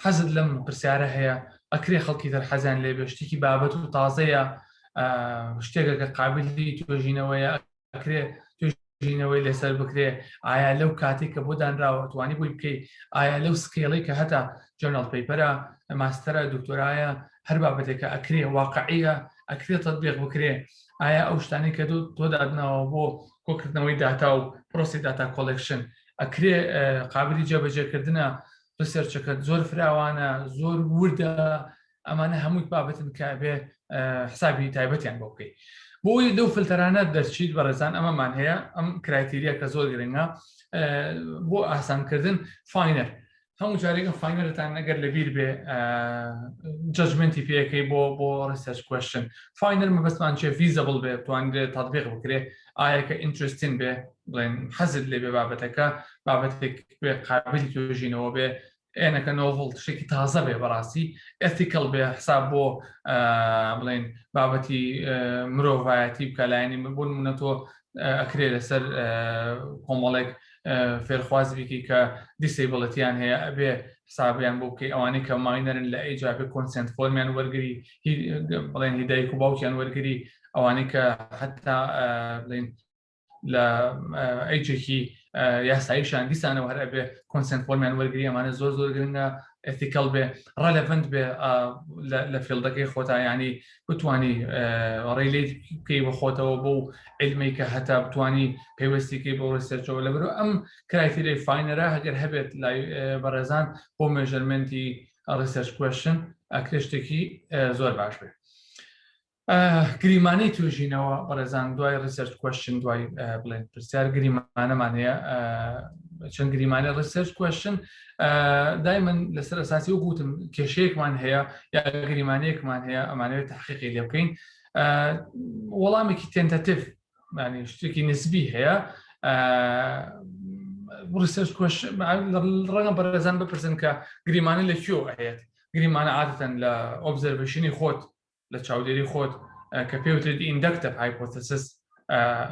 حەزت لەم پرسیارە هەیە؟ ئەکرێ خەڵکی تر حەزیان لێ بێ؟ شتێکی بابەت و تازەیە؟ شتێکە کە قابلی توێژینەوەیە؟ ئەکرێ توێژینەوەی لەسەر بکرێ؟ ئایا لەو کاتێک کە بۆ دانراوە توانی بۆی بکەی؟ ئایا لەو scale ەی کە هەتا journal paper ە، master ە، دکتۆرایە، هەر بابەتێکە، ئەکرێ واقعیە، ئەکرێ تطبیق بکرێ؟ ئایا ئەو شتانەی کە تۆ دادناوە بۆ کۆکردنەوەی داتا و پرۆسی data collection ئەکرێ قابلی جێبەجێکردنە؟ research ەکە زۆر فراوانە، زۆر وردە؟ ئەمانە هەمووی بابەتن کە بێ حسابی تایبەتیان بۆ بکەیت بۆی لەو فلتەرانە دەرچیت. بەڕێزان، ئەمەمان هەیە، ئەم criteria کە زۆر گرنگە بۆ ئاسانکردن. FINER، هەموو جارێکم FINER تان ئەگەر لەبیر بێ judgment ی پێەکەی بۆ research question. FINER مەبەستمان چێ؟ feasible بێ، توانرێت تطبیق بکرێ، ئایا کە interesting بێ، بڵێن حەزت لێ بێ، بابەتەکە بابەتێک بێ قابلی توێژینەوە بێ، N ەکە novel، شتێکی تازە بێ، بەڕاستی ethical بێ، حساب بۆ بڵێن بابەتی مرۆڤایەتی بکە، لایەنی بۆ نمونە تۆ ئەکرێ لەسەر کۆمەڵێک فێرخواز بیکی کە disability یان هەیە، ئەبێ حسابیان بۆ بکەی. ئەوانەی کە minor ن لە age ا بێ consent form یان وەرگری، بڵێن هی دایک و باوکیان وەرگری. ئەوانەی کە حتا بڵێن لە age ێکی یاساییشان دیسانەوە هەر ئەبێ consent form یان وەرگری. ئەمانە زۆر زۆر گرنگە. ethical بێ، relevant بێ لە field ەکەی خۆتا، ینی بتانی relate بکەی بە خۆتەوە بۆ علمەی کە هەتا بتانی پەیوەستیکەی بۆ research ەوە. لەبەرو ئەم criteria ی FINER ە هەگەر هەبێت لای بەڕێزان بۆ measurement ی research question ئەکرێ شتێکی زۆر باش بێت. گریمانەی توێژینەوە، بەڕێزان، دوای research question، دوای بڵێن پرسیار، گریمانەمان هەیە. چەند گریمانە research question دایمەن لەسەر ئەساسی و گوتم کێشەیەکمان هەیە یا گریمانەیەکمان هەیە ئەمانەوێت تحقیقی لێ بکەین، وەڵامێکی tentative ینی شتێکی نسبی هەیە. research question ڕەنگە بەڕێزان بپرسن کە گریمانە لە کوێ هەیە. گریمانە عادەتەن لە observation ی خۆت لە چاودێری خۆت کە پێوترێت inductive hypothesis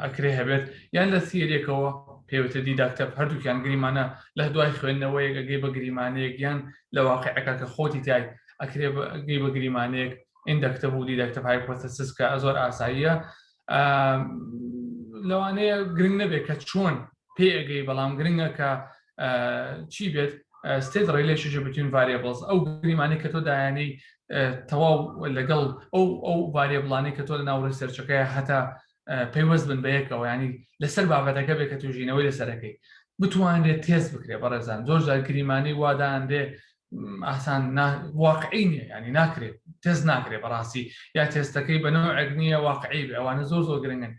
ئەکرێ هەبێت یان لە theory ێکەوە پێوتە deductive هەردووکیان گریمانە لە دوای خوێندنەوەیەک ئەگەی بە گریمانەیەک یان لە واقعەکە کە خۆتی تای ئەکرێ گەی بە گریمانەیەک inductive و deductive hypothesis کە زۆر ئاساییە لەوانەیە گرنگ نەبێت کە چۆن پێ ئەگەی بەڵام گرنگە کە چی بێت state relationship between variables ئەو گریمانەی کە تۆ دایانەی تەواو لەگەڵ ئەو ئەو variable انەی کە تۆ لە ناو research ەکەی هەتا پەیوەست بن بە یەکەوە ینی لەسەر بابەتەکە بێ کە توژینەوەی لەسەرەکەی بتوانرێت تێست بکرێ بەڕێزان زۆر جار گریمانەی وادانرێ ئاسان واقعی نییە ینی ناکرێت تێست ناکرێت بەڕاستی یا تێستەکەی بە نەوعێک نییە واقعی بێ ئەوانە زۆر زۆر گرنگن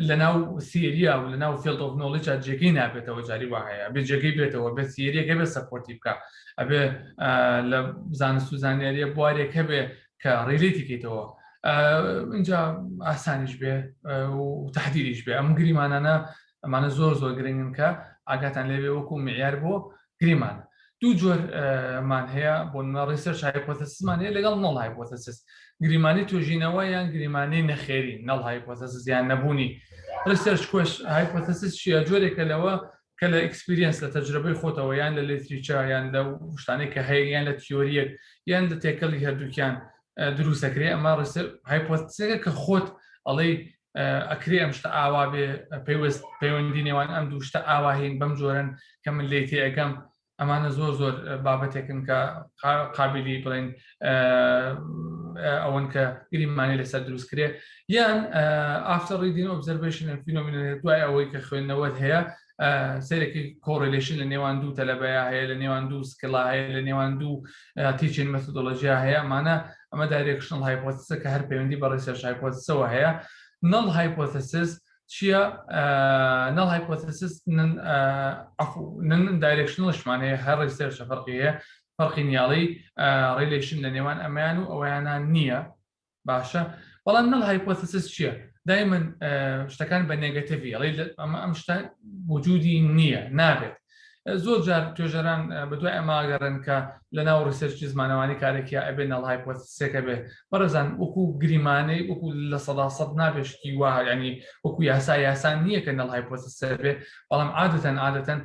لە ناو theory یا و لە ناو field of knowledge جێگەی نابێتەوە جاری وا هەیە بێ جێگەی بێتەوە بێ theory یەکە بێ support ی بکە ئەبێ لە زانست و زانیاریە بوارێک هەبێ کە relate ی کەیتەوە اینجا ئاسانیش بێ و تهدیریش بێ ئەم گریمانانە ئەمانە زۆر زۆر گرنگن کە ئاگاتان لێبێ وەکو معیار بۆ گریمانە دوو جۆر مان هەیە بۆ نمونە research hypothesis مان هەیە لەگەڵ null hypothesis گریمانی توێژینەوە یان گریمانی نەخێری null hypothesis یان نەبوونی research ques hypothesis چییە جۆرێکە لەوە کە لە experience لە تەجربەی خۆتەوە یان لە literature یان لە شتانێک کە هەیە یان لە theory یەک یان لە تێکەڵی هەردووکیان دروستەکرێ ئەمە hypothesis ەکە کە خۆت ئەڵێی ئەکرێ ئەم شتە ئاوا بێ پەیوەست پەیوەندی نێوان ئەم دوو شتە ئاواهین بەم جۆرن کە من لێ تێئەگەم ئەمانە زۆر زۆر بابەتێکن کە قابلی بڵێن ئەوەن کە گریمانی لەسەر دروست کرێ یان after reading observation phenomena دوای ئەوەی کە خوێندنەوەت هەیە سەیرێکی correlation لە نێوان دوو تەلەبەیە هەیە لە نێوان دوو skill ا هەیە لە نێوان دوو teaching methodology یا هەیە ئەمانە ئەمە directional hypothesis ە کە هەر پەیوەندی بە research hypothesis ەوە هەیە null hypothesis چییە؟ null hypothesis non directional شمان هەیە هەر research ە فەرقی هەیە فەرقی نیاڵی relation لە نێوان ئەمەیان و ئەویانان نییە باشە بەڵام null hypothesis چییە؟ دایمەن شتەکان بە negative ی ئەڵێ ئەمە ئەم شتە وجودی نییە نابێت زۆر جار توێژەران بەدوای ئەماگەڕن کە لە ناو research ی زمانەوانی کارێکیا ئەبێ null hypothesis ێکە بێ بەڕێزان وەکو گریمانەی وەکو 100% نابێ شتی وا ینی وەکو یاسا یاسان نییە کە null hypothesis ە بێ بەڵام عادەتەن عادەتەن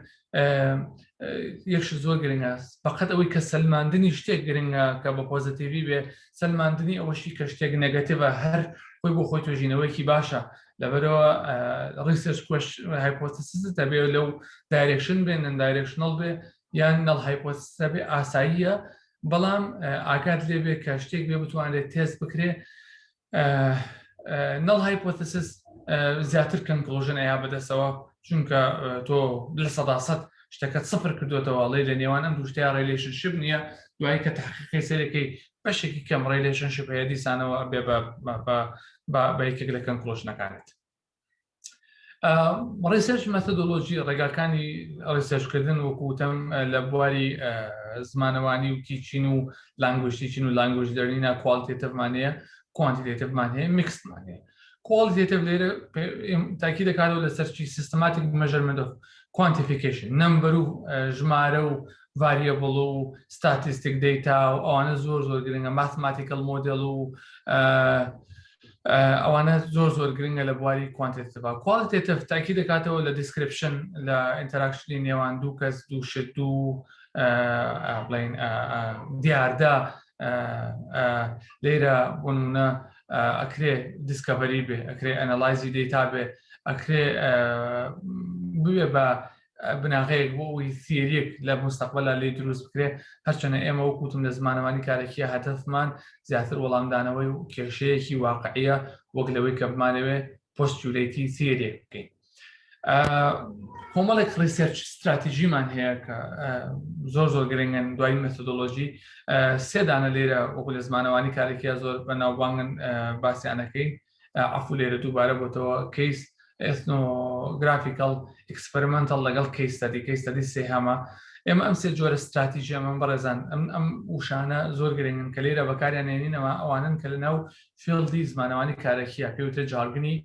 یەکش زۆر گرنگە فقط ئەوەی کە سەلماندنی شتێک گرنگە کە بە positive ی بێ سەلماندنی ئەوەشی کە شتێک negative ە هەر خۆی بۆ خۆی توێژینەوەیەکی باشە لەبەرەوە research ques hypothesis دەبێ لەو direction بێ non directional بێ یان null hypothesis بێ ئاساییە بەڵام ئاگات لێ بێ کە شتێک بێ بتوانرێت تێست بکرێ null hypothesis زیاتر conclusion ئەیا بەدەستەوە چونکە تۆ 100% شتەکەت سفر کردوێتەوە ئەڵێ لە نێوان ئەم دوو شتەیا relationship نییە دوایی کە تحقیقی سەرەکەی بەشێکی کەم relationship هەیە دیسانەوە بێ بە یەکێک لە conclusion ەکانت research methodology ڕێگاکانی research کردن وەکوتم لە بواری زمانەوانی و teaching و language teaching و language learning ا qualitative مان هەیە quantitative مان هەیە mixed مان هەیە. qualitative لێرە تاکی دەکاتەوە لەسەر چی؟ systematic measurement of quantification، number و ژمارە و variable و statistic data و ئەوانە زۆر زۆر گرنگە، mathematical model و ئەوانە زۆر زۆر گرنگە لە بواری quantitative. qualitative تاکی دەکاتەوە لە description، لە interaction ی نێوان دوو کەس، دوو شت، دوو بڵین دیاردە. لێرە بۆ نمونە ئەکرێ discovery بێ، ئەکرێ analyze ی data بێ، ئەکرێ ببێ بە بناغەیەک بۆ ئەوەی theory یەک لە مستەقبەلا لێ دروست بکرێ. هەرچەنە ئێمە وەکوتم لە زمانەوانی کارێکیە هەدەفمان زیاتر وەڵامدانەوەی و کێشەیەکی واقعیە وەک لەوەی کە بمانەوێ postulate ی theory یەک بکەین. کۆمەڵێک research strategy مان هەیە کە زۆر زۆر گرنگن دوای methodology. سێدانە لێرە وەکو لە زمانەوانی کارێکیە زۆر بە ناوبانگن باسییانەکەین. عفو لێرە دووبارە بۆتەوە case ethnographical experimental لەگەڵ case study، case study سێهەمە. ئێمە ئەم سێ جۆرە ستراتیژی ئەمە بەڕێزان ئەم ئەم وشانە زۆر گرنگن کە لێرە بەکاریان نێنینەوە، ئەوانن کە لە ناو field ی زمانەوانی کارەکیە پێوتە jargon ی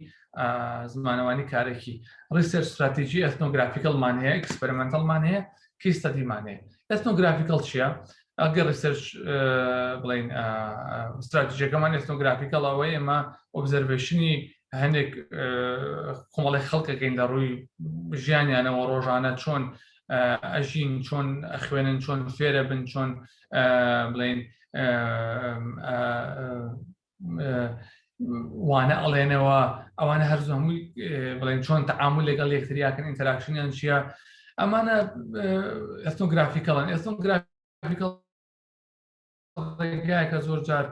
زمانەوانی کارەکی. research strategy ethnographical مان هەیە، experimental مان هەیە، case study مان هەیە. ethnographical چییە؟ ئەگەر research بڵین استراتیژەکەمان ethnographical ئەوەی ئێمە observation ی هەندێک کۆمەڵی خەڵکەکەین لە ڕووی ژیانیانەوە ڕۆژانە چۆن ئەژین چۆن ئەخوێنن چۆن فێرە بن چۆن بڵین وانە ئەڵێنەوە ئەوانە هەر هەمووی بڵێن چۆن تەعامل لەگەڵ یەکتریاکەن interaction یان چییە؟ ئەمانە ethnographical ن. Ethnographical ڕێگایەکە زۆر جار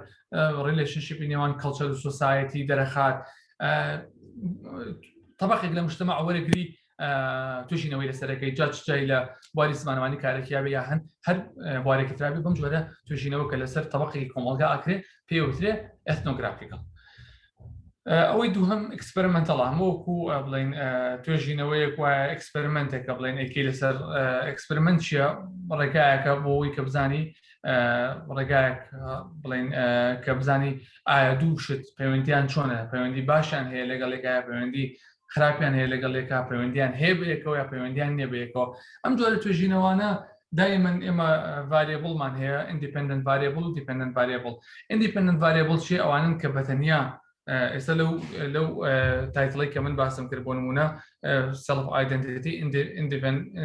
relationship ی نێوان culture و society دەرەخات. تەبقێک لە مجتمع وەرەگری توێژینەوەی لەسەرەکەی جا جای لە بواری زمانەوانی کارێکیا بێ یا هەن هەر بوارێکی ترابی بەم جۆرە توێژینەوە کە لەسەر تەبقی کۆمەڵگا ئەکرێ پێوترێ ethnographical. ئەوەی دووهەم experimental ە، هەموو وەکو بڵین توێژینەوەیەک وایە experiment ێکە بڵێن ئەیکەی لەسەر experiment چییە؟ ڕێگایەکە بۆ ئەوەی کە بزانی ڕێگایەک بڵین کە بزانی ئایا دوو شت پەیوەندیان چۆنە، پەیوەندی باشیان هەیە لەگەڵ یەکایە، پەیوەندی خراپیان هەیە لەگەڵ یەکا، پەیوەندیان هەیە بەیەکەوە یا پەیوەندیان نییە بەیەکەوە. ئەم جۆرە توێژینەوانە دائما ئێمە variable مان هەیە، independent variable و dependent variable. Independent variable چیە؟ ئەوانن کە بەتەنیا ئێستا لەو لەو title ەی کە من باسم کرد بۆ نمونە self identity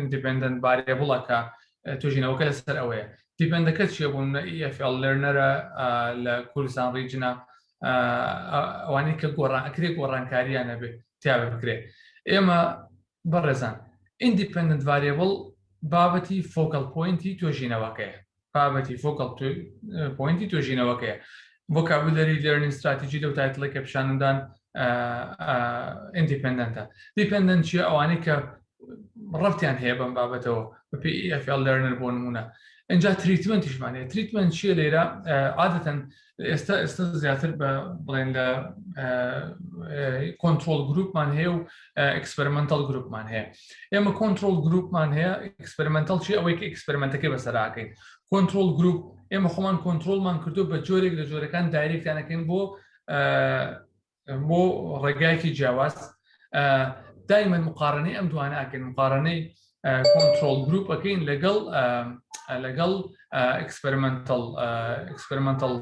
independent variable ە کە توێژینەوەکە لەسەر ئەوەیە. Dependent ەکە چییە؟ بۆ نمونە EFL learner ە لە کوردستان region ە، ئەوانەی کە گۆڕان ئەکرێ گۆڕانکاریان هەبێ تیا بکرێ. ئێمە بەڕێزان independent variable بابەتی focal point ی توێژینەوەکەیە، بابەتی focal point ی توێژینەوەکەیە. Vocabulary learning strategy لەو title ێک کە پیشانمدان independent ە. Dependent چیە؟ ئەوانەی کە ڕەبتیان هەیە بەم بابەتەوە بەپێی EFL learner بۆ نمونە. اینجا treatment یشمان هەیە. Treatment چییە لێرە؟ عادەتەن ئێستا ئێستا زیاتر بە بڵێن لە control group مان هەیە و experimental group مان هەیە. ئێمە control group مان هەیە. Experimental چی؟ ئەوەی کە experiment ەکەی بەسەراکەین. Control group ئێمە خۆمان کۆنتترۆلمان کردو بە جۆرێک لە جۆرەکان direct یانەکەین بۆ بۆ ڕێگایەکی جیاواز. دایمەن مقارنەی ئەم دوانە ئەکەین، مقارنەی control group ئەەکەین لەگەڵ لەگەڵ experimental experimental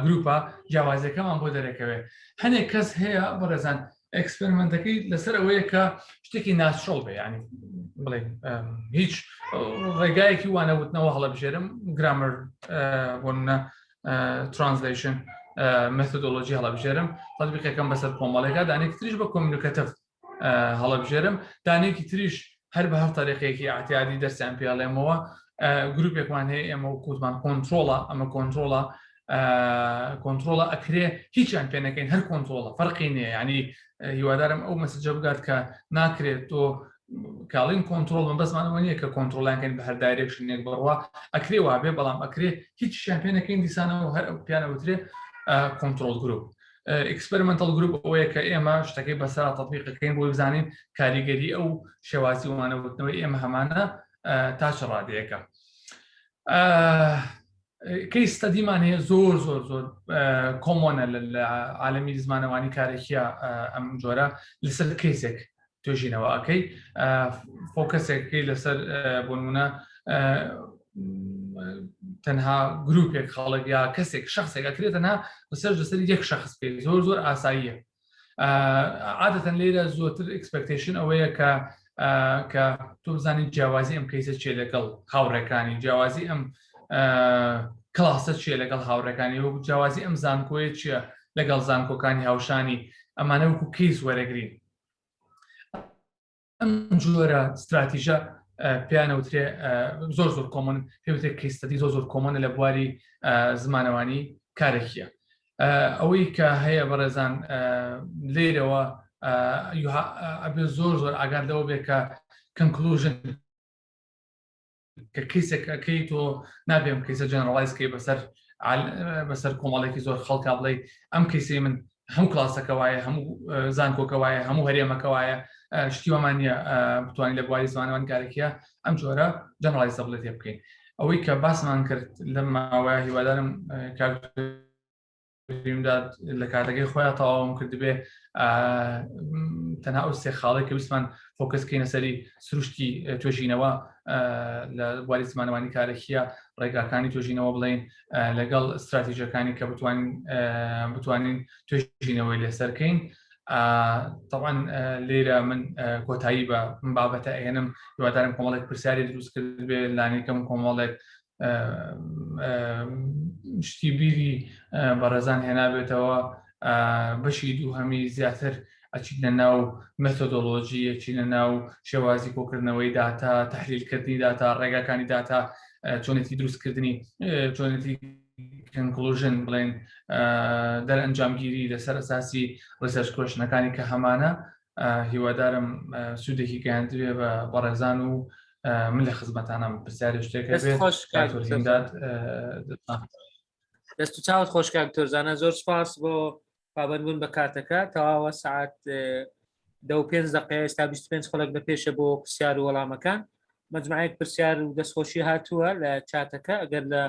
group ە، جیاوازەکەمان بۆ دەرەکەوێت. هەنێک کەس هەیە بەڕێزان experiment ەکەی لەسەر ئەوەیە کە شتێکی natural بێ، ینی بڵێ هیچ ڕێگایەکی وانەوتنەوە هەڵەبژێرم، گرامەر بۆ نمونە translation methodology هەڵبژێرم، تەطبیقەکەم بەسەر کۆمەڵێکا، دانێکی تریش بە communicative هەڵبژێرم، دانێکی تریش هەر بە هەر تەریقێکی ئاعتیادی دەرسیان پێڵێمەوە. گروپێکمان هەیە ئێمە و کوتمان کۆنتترۆڵە، ئەمە کۆنتترۆڵە، کۆنتترۆڵە ئەکرێ هیچیان پێ نەکەین، هەر کۆنتترۆڵە، فەرقی نییە. ینی هیوادارم ئەو message ە بگات کە ناکرێت تۆ کاڵین کۆنتترۆل من بەسمانەوە نییە کە کۆنتترۆلیان کەین بە هەر direction ێک بڕوا، ئەکرێ وابێ، بەڵام ئەکرێ هیچیان پێ نەکەین دیسانەوە هەر ئەو پیانەوترێ control group. Experimental group ئەوەیە کە ئێمە شتەکەی بەسەر تەطبیقەکەین بۆ بزانین کاریگەری ئەو شێوازی وانەوتنەوەی ئێمە هەمانە تا چ ڕادەیەکە. Case study مان هەیە، زۆر زۆر زۆر common ە لە عالمی زمانەوانی کارێکیە ئەم جۆرە، لەسەر case ێک توێژینەوە ئەەکەی، focus ێکەکەی لەسەر بۆنمونە تەنها گروپێک خەڵک یا کەسێک شخصێک ئەکرێت تەنها لەسەر لەسەر یەک شخص پێ زۆر زۆر ئاساییە. عادەتەن لێرە زۆرتر expectation ئەوەیە کە کە تۆ بزانیت جیاوازی ئەم case ە چێ لەگەڵ هاوڕێکانی، جیاوازی ئەم کلاسە چیە لەگەڵ هاوڕێکانی و جیاوازی ئەم زانکۆیە چییە لەگەڵ زانکۆکانی هاوشانی. ئەمانە وەکو case وەرەگرین. ئەم جۆرە ستراتیژە پیانەوترێ زۆر زۆر common، پێوترێ case study، زۆر زۆر common ە لە بواری زمانەوانی کارێکیە. ئەوەی کە هەیە بەڕێزان لێرەوە ئەبێ زۆر زۆر ئاگات لەوە بێ کە conclusion کە case ێک ئەەکەی تۆ نابێم case ە generalize کەی بەسەر بەسەر کۆمەڵێکی زۆر خەڵکا بڵێ ئەم case ەی من هەموو کلاسەکە وایە، هەموو زانکۆکە وایە، هەموو هەرێمەکە وایە. شتی وامان نییە بتوانین لە بواری زمانەوان کارێکیە ئەم جۆرە generalizable ێ بکەین. ئەوەی کە باسمان کرد لەم ماوەیە هیوادارم کاک. هیمداد لە کاتەکەی خۆیان تەواوم کردبێ تەنها ئەو سێ خاڵێک کە ویستمان focus کەینە سەری سروشتی توێژینەوە لە بواری زمانەوانی کارەکیە ڕێگاکانی توێژینەوە بڵین لەگەڵ استراتیژەکانی کە بتوانین بتوانین توێژینەوەی لەسەرکەین طبعا لێرە من کۆتایی بە بابەتە ئەهێنم هیوادارم کۆمەڵێک پرسیاری دروست کرد بێ لانیکەم کۆمەڵێک شتی بیری بەڕێزان هێنابێتەوە بەشی دووهەمی زیاتر ئەچینە ناو methodology ئەچینە ناو شێوازی کۆکردنەوەی داتا تحلیلکردنی داتا ڕێگاکانی داتا چۆنێتی دروستکردنی چۆنێتی conclusion بڵێن دەرئەنجامگیری لەسەر ئەساسی research question ەکانی کە هەمانە هیوادارم سوودێکی گەیاندبێ بە بەڕێزان و من لە خزمەتانم پرسیاری شتێک دەست و چاوت خۆش کاک تۆرزانە زۆر سپاس بۆ پابندبوون بە کاتەکە تەواوە سعات دە و پێنج دقەیە ئێستا 25 خەڵک لە پێشە بۆ پرسیار و وەڵامەکان مجموعەیەک پرسیار و دەستخۆشی هاتووە لە چاتەکە ئەگەر لە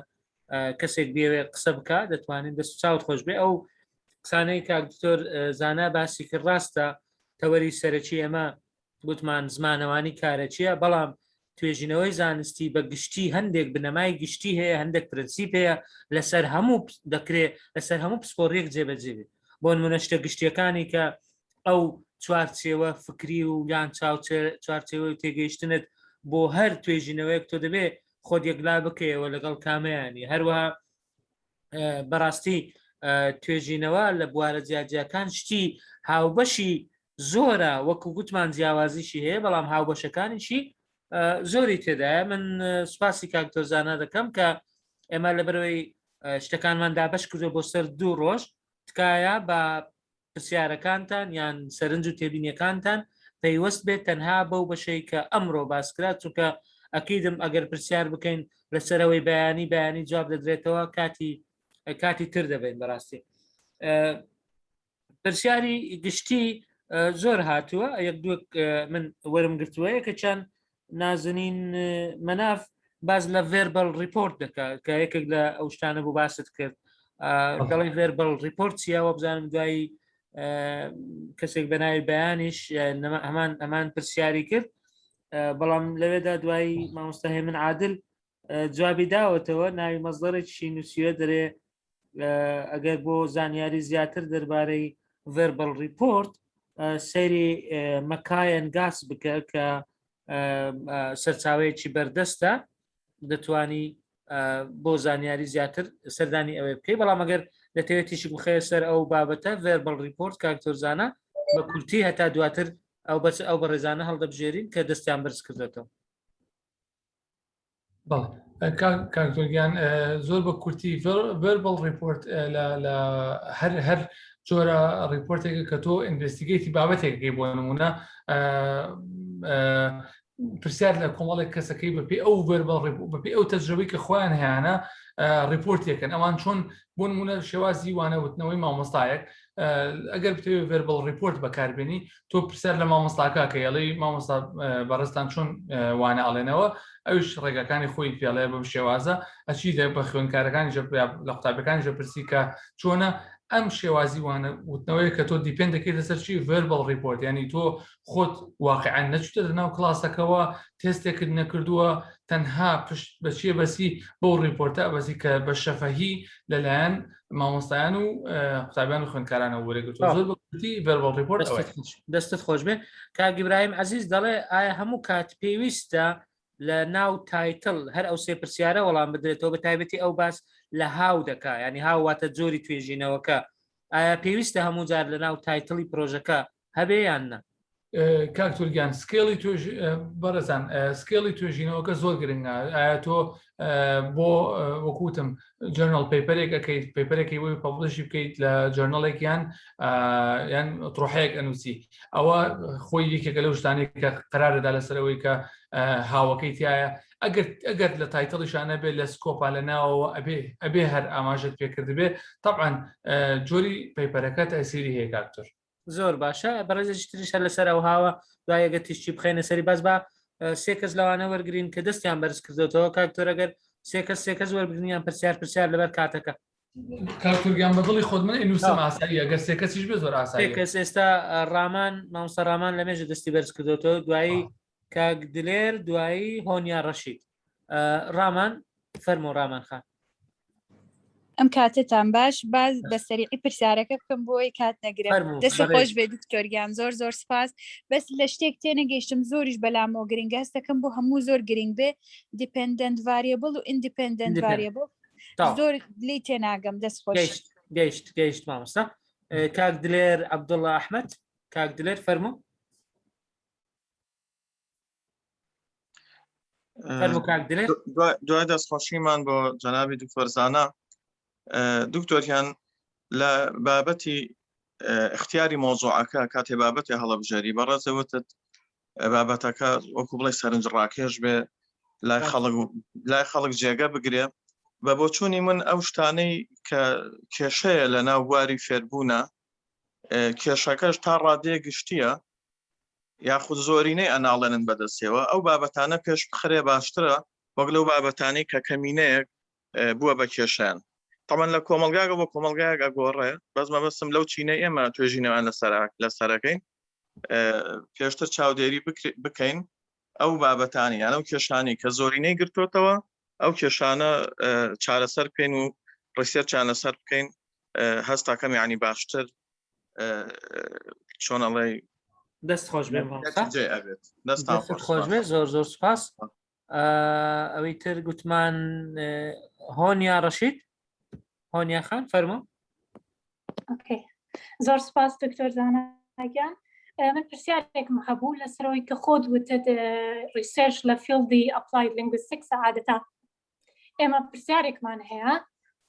کەسێک بێوێ قسە بکە دەتوانین دەست چاوت خۆش بێ ئەو قسانەی کاک دکتۆر زانا باسی کرد ڕاستە تەوەری سەرەکی ئێمە گوتمان زمانەوانی کارەکیە بەڵام توێژینەوەی زانستی بە گشتی هەندێک بنەمای گشتی هەیە هەندێک پرنسیپ هەیە لەسەر هەموو دەکرێت لەسەر هەموو پسپۆڕیەک جێبەجێ بێت بۆ نمونە شتە گشتیەکانی کە ئەو چوارچێوە فکری و یان چوارچێوە و تێگەیشتنت بۆ هەر توێژینەوەیەک تۆ دەبێ خۆت یەکلا بکەیەوە لەگەڵ کامەیانی هەروەها بەڕاستی توێژینەوە لە بوارە جیاجیاکان شتی هاوبەشی زۆرە وەکو گوتمان جیاوازیشی هەیە بەڵام هاوبەشەکانیشی زۆری تێدایە من سوپاسی کاک تۆزانە دەکەم کە ئێمە لەبەرەوەی شتەکانمان دابش کردو بۆ سەر دوو ڕۆژ تکایە بە پرسیارەکانتان یان سەرنج و تێبینیەکانتان پەیوەست بێت تەنها بەو بەشەی کە ئەمڕۆ باسکرا چونکە ئەکیدم ئەگەر پرسیار بکەین لەسەرەوەی بەیانی بەیانی جواب دەدرێتەوە کاتی کاتی تر دەبین بەڕاستی پرسیاری گشتی زۆر هاتووە یەک دووک من وەرم گرتووە کە چەند نازنین مەناف باز لە verbal report دەکات کە یەکێک لە ئەو شتانە بوو باست کرد دەڵی verbal report چیەوە بزانم دوایی کەسێک بە ناوی بەیانیش هەمان ئەمان پرسیاری کرد بەڵام لەوێدا دوایی مامۆستا هێمن عادل جوابی داوەتەوە ناوی مەزدەرێکی نووسیوە دەرێ ئەگەر بۆ زانیاری زیاتر دەربارەی verbal report سەیری MacKay and Gass بکە کە سەرچاوەیەکی بەردەستە دەتوانی بۆ زانیاری زیاتر سەردانی ئەوێ بکەی بەڵام ئەگەر دەتەوێت تیشک بخەیە سەر ئەو بابەتە verbal report کاک تۆرزانە بە کورتی هەتا دواتر ئەو بەس ئەو بەڕێزانە هەڵدەبژێرین کە دەستیان بەرز کردێتەوە. کاک تۆر گیان زۆر بە کورتی verbal report لە هەر هەر جۆرە report ێکە کە تۆ investigate ی بابەتێکەکەی بۆ نمونە پرسیار لە کۆمەڵێک کەسەکەی بەپی ئەو verbal بەپی ئەو تەجربەی کە خۆیان هەیەە report ێکن ئەوان چۆن بۆ نمونە شێوازی وانە وتنەوەی مامۆستایەک ئەگەر بتەوێت verbal report بەکاربێنی تۆ پرسیار لە مامۆستاکە کە ئەڵێی مامۆستا بەڕێزتان چۆن وانە ئەڵێنەوە ئەوش ڕێگاکانی خۆی پێڵێ بەم شێوازە ئەچی لە بە خوێنکارەکانی لە قوتابەکانی ژە پرسی کە چۆنە ئەم شێوازی وانە وتنەوەی کە تۆ depend دەکەیت لەسەر چی verbal report ینی تۆ خۆت واقعا نەچوتە ناو کلاسەکەوە تێستێکت نەکردووە تەنها پشت بەچیە بەسی بەو report ە بەسی کە بە شەفەهی لەلایەن مامۆستایان و قوتابیان و خوێندکارانەوە وەرەگرتووە زۆر بە کورتی verbal report دەستت خۆش بێ کاک ئیبراهیم عەزیز دەڵێ ئایا هەموو کات پێویستە لە ناو title هەر ئەو سێ پرسیارە وەڵام بدرێتەوە بە تایبەتی ئەو باس لە how دەکا ینی how واتە جۆری توێژینەوەکە ئایا پێویستە هەموو جار لە ناو title ی پرۆژەکە هەبێ یان نا؟ کاک تورگیان scale ی توێژ بەڕێزان scale ی توێژینەوەکە زۆر گرنگە ئایا تۆ بۆ وەکوتم journal paper ێک ئەەکەیت paper ێکی بۆی publish ی بکەیت لە journal ێک یان یان تڕۆحەیەک ئەنووسی ئەوە خۆی یەکێکە لەو شتانێک کە قرارەدا لەسەرەوەی کە how ەکەی تایە ئەگەر ئەگەر لە title یشانە بێت لە scope ا لە ناوەوە ئەبێ ئەبێ هەر ئاماژت پێکردبێ طبعا جۆری paper ەکە تەسیری هەیە کاکتۆر زۆر باشە بەڕێزێکی تریش هەر لەسەر ئەو how ە دوای ئەگەر تیشکی بخەینە سەری باس با سێ کەس لەوانە وەرگین کە دەستیان بەرز کردوێتەوە کاک تۆر ئەگەر سێ کەس سێ کەس وەربگرن یان پرسیار پرسیار لەبەر کاتەکە. کاک تورگیان بە دڵی خۆت من ئینوسم ئاساییە گەر سێ کەسیش بێ زۆر ئاساییە کەس ئێستا ڕامان مامۆستا ڕامان لە مێژە دەستی بەرز کردوەوە دوایی کاک دلێر دوایی هۆنیا ڕەشید ڕامان فەرمو ڕامان خان ئەم کاتتان باش باز بە سەریعی پرسیارەکە بکەم بۆی کات نەگرم دەست خۆش بێ دکتۆریان زۆر زۆر سپاس بەس لە شتێک تێنەگەیشتم زۆریش بەلامەوە گرنگە هەستەکەم بۆ هەموو زۆر گرنگ بێ dependent variable و independent variable زۆر لی تێناگەم دەست خۆش گەیشت گەیشت مامۆستا کاک دلێر عەبدوڵڵا ئەحمەد کاک دلێر فەرموو دوای دەستخۆشیمان بۆ جەنابی دکتۆر زانا دکتۆریان لە بابەتی اختیاری مۆزوعەکە کاتێ بابەتی هەڵەبژێری بەڕێزەوتت بابەتەکە وەکو بڵێ سەرنج ڕاکێش بێ لای خەڵک لای خەڵک جێگە بگرێ بە بۆچوونی من ئەو شتانەی کە کێشەیە لە ناو بواری فێربوونە کێشەکەش تا ڕادەیە گشتیە یاخود زۆرینەی ئەناڵێنن بەدەستەوە ئەو بابەتانە پێش بخرێ باشترە وەک لەو بابەتانەی کە کەمینەیەک بووە بە کێشیان تەمان لە کۆمەلگاگە بۆ کۆمەلگایەک ئەگۆڕێ بەس مەبەستم لەو چینە ئێمە توێژینەوان لەسەر لەسەرەکەین پێشتر چاودێری بکەین ئەو بابەتانی یان ئەو کێشانی کە زۆرینەی گرتوتەوە ئەو کێشانە چارەسەر بکەین و research یان لەسەر بکەین هەستاکەم یعنی باشتر چۆن ئەڵێ دەست خۆش بێ دەست خۆش بێ زۆر زۆر سپاس ئەوەی تر گوتمان هۆنیا ڕەشید هۆنیا خان فەرمو okay زۆر سپاس دکتۆر زاناگیان من پرسیارێکم هەبوو لەسەرەوەی کە خۆت وتت research لە field ی applied linguistics عادەتا ئێمە پرسیارێکمان هەیە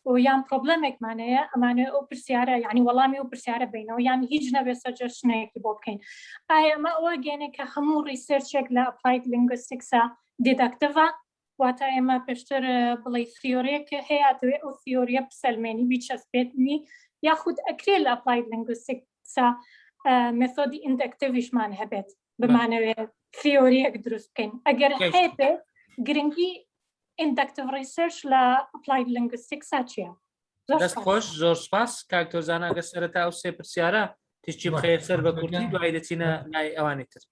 و یان problem ێکمان هەیە ئەمانێ ئەو پرسیارە یعنی وەڵامی ئەو پرسیارە بینەوە یان هیچ نەبێت suggestion ێکی بۆ بکەین ئایا ئەمە ئەوە گەێنێ کە هەموو research ێک لە applied linguistics ە deductive ە واتە ئێمە پێشتر بڵێ theory ەک هەیە دەوێ ئەو theory ە بسەلمێنی بیچەسپێتنی یاخود ئەکرێ لە applied linguistics ە method ی inductive یشمان هەبێت بمانەوێت theory ەک دروست بکەین ئەگەر هەیە گرنگی inductive research لە applied linguistics ا چییە؟ دەست خۆش زۆر سپاس کاک تۆزانە گە سەرەتا ئەو سێ پرسیارە تشتی بخەیە سەر بە کورتی دوای دەچینە لای ئەوانی تر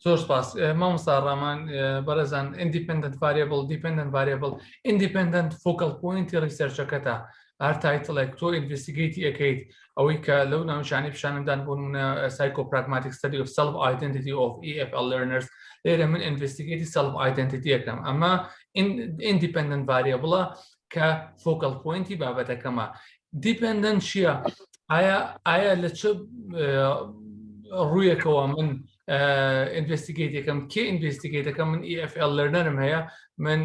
زۆر سپاس مامۆستا ڕامان بەڕێزان independent variable dependent variable independent focal point ی research ەکەتە هەر title ێک تۆ investigate ی ئەەکەیت ئەوەی کە لەو ناوچانی پیشانمدان بۆ نمونە psychopragmatic study of self identity of EFL learners لێرە من investigate ی self identity ئەەکەم ئەمە independent variable ە کە focal point ی بابەتەکەمە dependent چییە؟ ئایا ئایا لە چ ڕوویەکەوە من investigate ەکەم کێ investigate ەکەم من EFL learner م هەیە من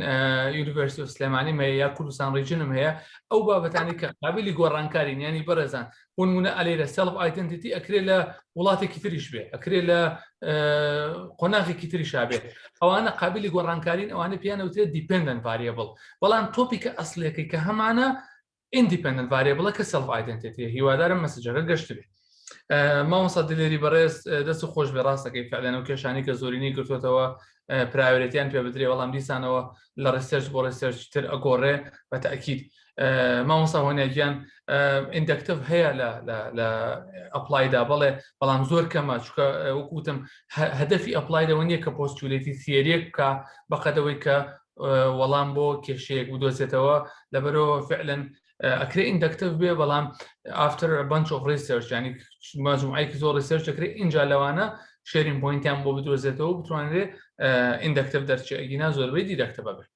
University of سلێمانیم هەیە یا کوردستان region م هەیە ئەو بابەتانی کە قابلی گۆڕانکارین ینی بەڕێزان بۆ نمونە ئەلێرە self identity ئەکرێ لە وڵاتێکی تریش بێ ئەکرێ لە قۆناغێکی تریشا بێ ئەوانە قابلی گۆڕانکارین ئەوانە پیانە وترێت dependent variable بەڵام topic ە ئەسلەکەی کە هەمانە independent variable ە کە self identity هیوادارم message ەکە گەشت بێ مامۆستا دلێری بەڕێز دەست خۆش بێ ڕاستەکەی فعلەن و کێشانی کە زۆرینەی گرتوتەوە priority یان پێ بدرێ بەڵام دیسانەوە لە research بۆ research تر ئەگۆڕێ بە تاکید مامۆستا هۆنیاگیان inductive هەیە لە applied دا بەڵێ بەڵام زۆر کەمە چکە وەکوتم هەدەفی applied ەوە نییە کە postulate ی theory ەک بکە بەقەدەوەی کە وەڵام بۆ کێشەیەک بدۆزێتەوە لەبەرەوە فعلەن ئەکرێ inductive بێ بەڵام after bunch of research ینی مەجموعەیەکی زۆر research دەکرێت اینجا لەوانە sharing point یان بۆ بدۆزێتەوە بتوانرێت inductive دەرچێ ئەگینا زۆربەی deductive بێت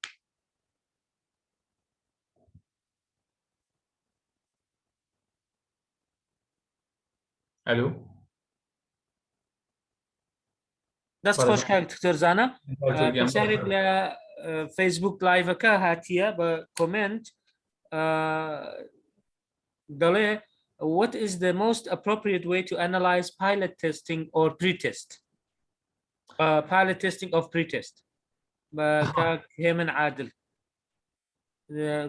ئەلو دەست خۆش کاک دکتۆر زانا پرسیارێک لە فەیسبوک live ەکە هاتیە بە comment دەڵێ what is the most appropriate way to analyze pilot testing or pretest pilot testing of pretest بە کاک هێمن عادل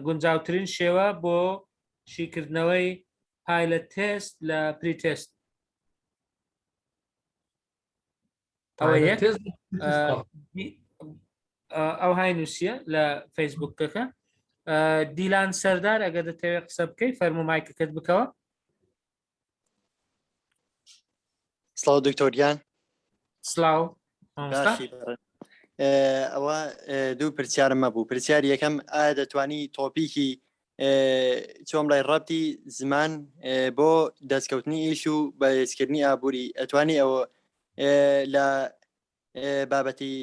گونجاوترین شێوە بۆ شیکردنەوەی pilot test لە pretest ئەوە یەک ئەو های نووسە لە فەیسبوکەکە. دیلان سەردار ئەگەر دەتەوێت قسە بکەی فەرمو مایکەکەت بکەوە. سڵاو دکتۆریان سلااو ئەوە دوو پرسیارم مەبوو پرسیار یەکەم ئایا دەتوانی topic ی چۆن بڵێ ڕەبتی زمان بۆ دەستکەوتنی ئیش و بەهێزکردنی ئابووری ئەتوانی ئەوە لە بابەتی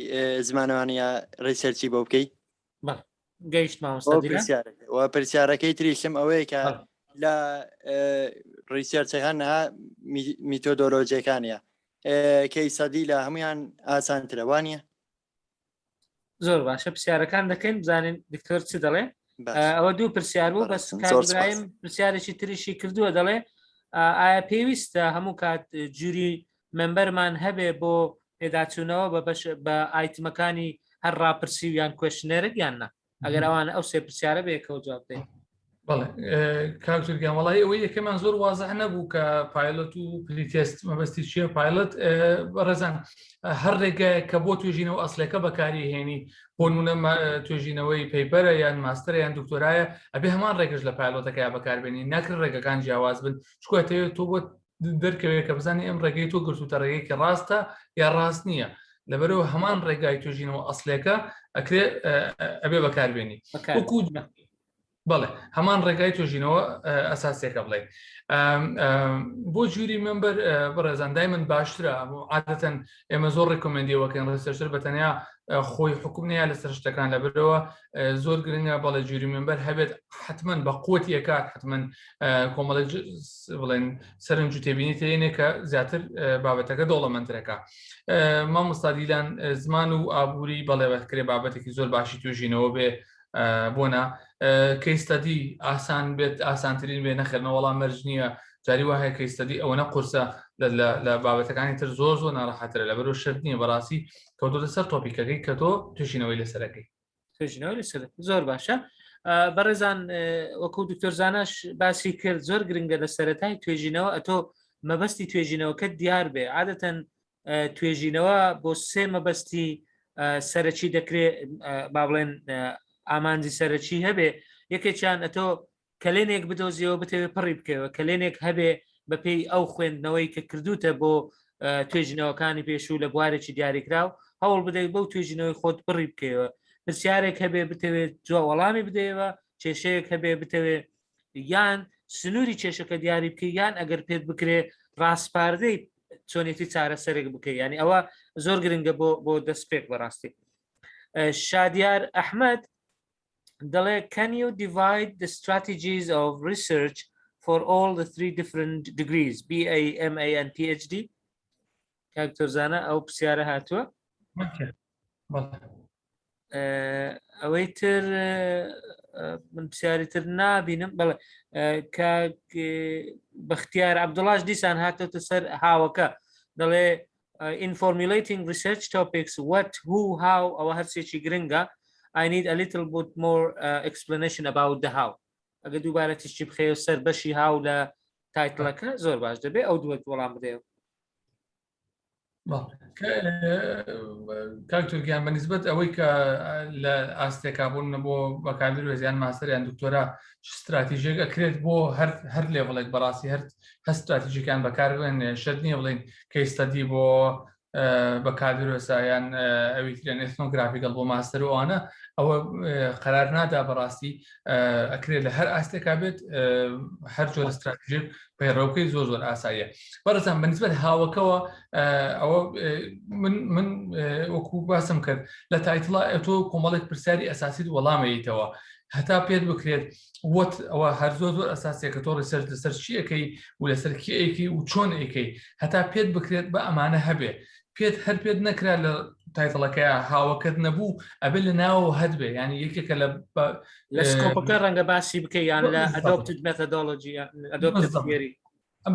زمانەوانە research ی بۆ بکەی گەیشت پرسیارەکەی تریشم ئەوەیە کە لە research ەکان نها میتۆدۆلۆجیەکانە case study لە هەمویان ئاسانترە وانە زۆر باشە پرسیارەکان دەکەین بزانین دکتۆر چ دەڵێ ئەوە دوو پرسیار بوو بەس برایم پرسیارێکی تریشی کردووە دەڵێ ئایا پێویستە هەموو کات jury member مان هەبێ بۆ پێداچوونەوە بە بەش بە item ەکانی هەر ڕاپرسی و یان questionnaire ێک یان نا ئەگەر ئەوان ئەو سێ پرسیارە بەیەکەوە جواب بدەین. بەڵێ کاک تورکیان وەڵی ئەوەی یەکەمان زۆر وازح نەبوو کە pilot و pretest مەبەستی چییە pilot ڕێزان هەر ڕێگایە کە بۆ توێژینەوە ئەسلەکە بەکاری هێنی بۆ نمونە توێژینەوەی paper ە یان ماستەرە یان دکتۆرایە ئەبێ هەمان ڕێگەش لە pilot ەکەی بەکاربێنی ناکرێت ڕێگەکان جیاواز بن چکاتەوێت تۆ بۆ دەرکەوێت کە بزانانی ئەم ڕێگەی تۆ گرتوتە ڕێگەیەکی ڕاستە یا ڕاست نییە لەبەرەوە هەمان ڕێگای توێژینەوە ئەسلەکە ئەکرێ ئەبێ بەکاربێنی وەکو بەڵێ هەمان ڕێگای توێژینەوە ئەساسێکە بڵێ بۆ jury member بەڕێزان دای من باشترە عادەتەن ئێمە زۆر recommend ی وەکەن researcher بە تەنیا خۆی حکوم نیە لەسەر شتەکان لەبەرەوە زۆر گرنگە بەڵێ jury member هەبێت حتمما بە قوتی ئەکات حتمما کۆمەڵی بڵێن سەرنج و تێبینی تێنێ کە زیاتر بابەتەکە دەوڵەمەندرەکە مامۆستا دیلان زمان و ئابووری بەڵێ بەکرێ بابەتێکی زۆر باشی توێژینەوە بێ بۆنا case study ئاسان بێت ئاسانترین بێ نەخێرنە وەڵام مەرج نییە جاری وا هەیە case study ئەوەنە قورسە لە بابەتەکانی تر زۆر زۆر ناڕەحەترە لەبەرو شەرت نییە بەڕاستی کەوتۆتە سەر topic ەکەی کە تۆ توێژینەوەی لەسەرەکەی توێژینەوەی لەسەر زۆر باشە بەڕێزان وەکو دکتۆر زاناش باسی کرد زۆر گرنگە لە سەرەتای توێژینەوە ئەتۆ مەبەستی توێژینەوەکە دیار بێ عادەتەن توێژینەوە بۆ سێ مەبەستی سەرەکی دەکرێت با بڵێن ئامانجی سەرەکی هەبێ یەکێکیان ئەتۆ کەلێنێک بدۆزیەوە بتەوێت پڕی بکەوە کەلێنێک هەبێ بەپێی ئەو خوێندنەوەی کە کردوتە بۆ توێژینەوەکانی پێشوو لە بوارێکی دیاریکراو هەوڵ بدەیت بەو توێژینەوەی خۆت پڕی بکەوە پرسیارێک هەبێ بتەوێت جواب وەڵامی بدەیەوە کێشەیەک هەبێ بتەوێت یان سنووری کێشەکە دیاری بکەی یان ئەگەر پێت بکرێ ڕاسپاردەی چۆنێتی چارەسەرێک بکەی ینی ئەوە زۆر گرنگە بۆ بۆ دەستپێک بەڕاستی شادیار ئەحمد دەڵێ can you divide the strategies of research for all the three different degrees BA, MA and PhD کاک تۆزانە ئەو پرسیارە هاتووە ئەوەی تر من پرسیاری تر نابینم بەڵێ کاک بەختیار عەبدوڵاش دیسان هاتۆتە سەر how ەکە دەڵێ in formulating research topics what who how ئەوە هەرسێکی گرنگە I need a little bit more uh, explanation about the how ئەگە دووبارە تیشکی بخەیە سەر بەشی how لە title ەکە زۆر باش دەبێت ئەو دووە وەڵام بدەیەوە کاک تورکیان بە نسبەت ئەوەی کە لە ئاستێکا بوون بۆ بەکالۆریۆس یان ماستەر یان دکتۆرا ستراتیژێک ئەکرێت بۆ هەر هەر level ێک بەڕاستی هەر هەر ستراتیژەکان بەکاربێن شەرت نییە بڵین case study بۆ بەکالۆریۆسە یان ئەوی تریان ethnographical بۆ ماستەر و ئەوانە ئەوە قەرار نادا بەڕاستی ئەکرێت لە هەر ئاستێکا بێت هەر جۆرە ستراتیژێک پەیڕەوکەی زۆر زۆر ئاساییە بەڕێزان بەنسبەت how ەکەوە ئەوە من من وەکو باسم کرد لە title ا تۆ کۆمەڵێک پرسیاری ئەساسیت وەڵامەیتەوە هەتا پێت بکرێت what ئەوە هەر زۆر زۆر ئەساسیە کە تۆ research لەسەر چیەکەی و لەسەر کێیەکەی و چۆن ئەیکەی هەتا پێت بکرێت بە ئەمانە هەبێ پێت هەر پێت نەکرا لە title ەکەی how ەکەت نەبوو ئەبێ لە ناوەوە هەت بێ ینی یەکێکە لە لە scope ەکە ڕەنگە باسی بکە یان لە adopted methodology adopted theory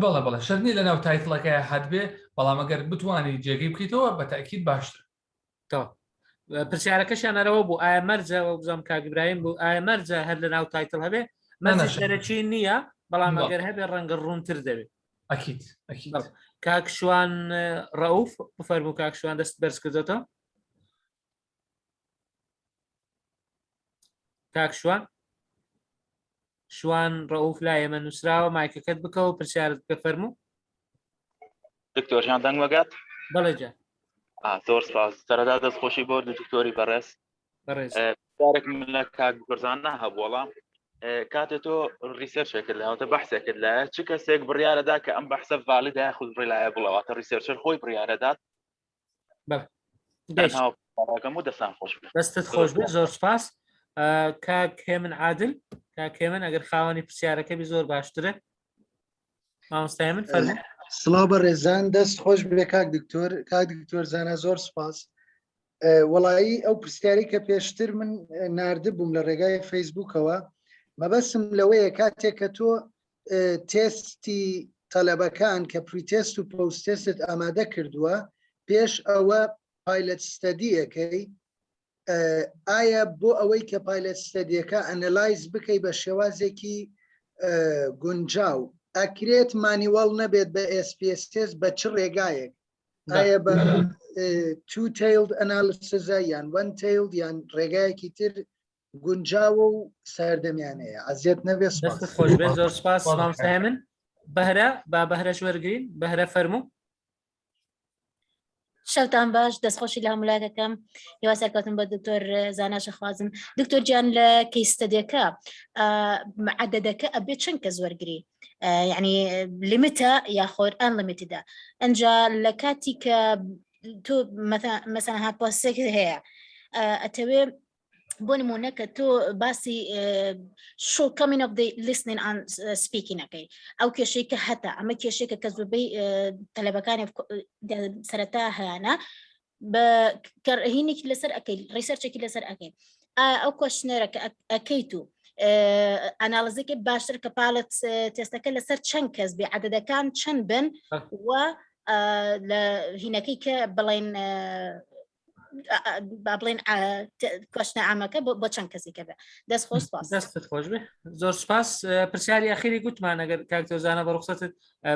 بەڵێ بەڵێ شەرت نییە لە ناو title ەکەی هەت بێ بەڵام ئەگەر بتوانی جێگەی بکەیتەوە بە تاکید باشتر تا پرسیارەکەشیان هەرەوە بوو ئایا مەرجە وە بزانم کاک ئیبراهیم بوو ئایا مەرجە هەر لە ناو title هەبێ مەرجی سەرەکی نییە بەڵام ئەگەر هەبێ ڕەنگە ڕوونتر دەبێت ئەکید ئەکید کاک شوان ڕەوف بفەرموو کاک شوان دەست بەرز کردێتەوە کاک شوان. شوان ڕەوف لای ئێمە نووسراوە مایکەکەت بکەوە پرسیارت بکە فەرموو. دکتۆر ژیان دەنگ مەگات؟ بەڵێ جا. زۆر سپاس سەرەتا دەست خۆشی بۆ دکتۆری بەڕێز بەڕێز پرسیارێک من لە کاک دکتۆر زانا هەبوو وەڵام کاتێ تۆ research ێک کرد لەواتە بەحسێک کرد لایە چ کەسێک بڕیارەدا کە ئەم بەحسە valid ە یاخود reliable ە واتە researcher خۆی بڕیارەدات بەڵێ و دەستان خۆش بێت دەستت خۆش بێت زۆر سپاس کاک هێمن عادل کاک هێمن ئەگەر خاوەنی پرسیارەکە بی زۆر باشترە مامۆستای من فەرموو سڵاو بە ڕێزان دەست خۆش بێ کاک دکتۆر کاک دکتۆر زانا زۆر سپاس وەڵایی ئەو پرسیاری کە پێشتر من ناردبووم لە ڕێگای فەیسبوکەوە مەبەسم لەوەیە کاتێک کە تۆ تێستی تەلەبەکان کە pre-test و post-test ت ئامادە کردووە پێش ئەوە pilot study ەکەی ئایا بۆ ئەوەی کە pilot study ەکە analyze بکەی بە شێوازێکی گونجاو ئەکرێت manual نەبێت بە SPSS بە چ ڕێگایەک ئایا بە two tailed analysis ە یان one tailed یان ڕێگایەکی تر گونجاوە و سەردەمیانەیە ئەزیەت نەبێ سپاس خۆش بێت زۆر سپاس مامۆستای من بەهرە با بەهرەش وەرگین بەهرە فەرموو شەوتان باش دەستخۆشی لە هەموو لایەکەکەم هیوا سەرکەوتن بە دکتۆر زاناش خوازم دکتۆر گیان لە case study ەکە عددەکە ئەبێ چەند کەس وەرگری یعنی limit ە یاخۆر unlimited ە ئەجا لە کاتی کە تۆ مەسەن hypothesis ێک هەیە ئەتەوێ بۆ نمونە کە تۆ باسی shortcoming of the listening and speaking ەکەی ئەو کێشەی کە هەتا ئەمە کێشێکە کە زۆربەی تەلەبەکانی سەرەتا هەیەە بە هینێکی لەسەر ئەەکەی research ێکی لەسەر ئەەکەی ئەو questionnaire ە کە ئەەکەیت و analysis ێکی باشتر کە pilot test ەکە لەسەر چەند کەس بێ عددەکان چەند بن و لە هینەکەی کە بڵێن با بڵێن question ە عامەکە بۆ چەند کەسێکە بێ دەست خۆش سپاس دەستت خۆش بێ زۆر سپاس پرسیاری ئەخیری گوتمان ئەگەر کاک تۆزانە بە ڕوخسەتت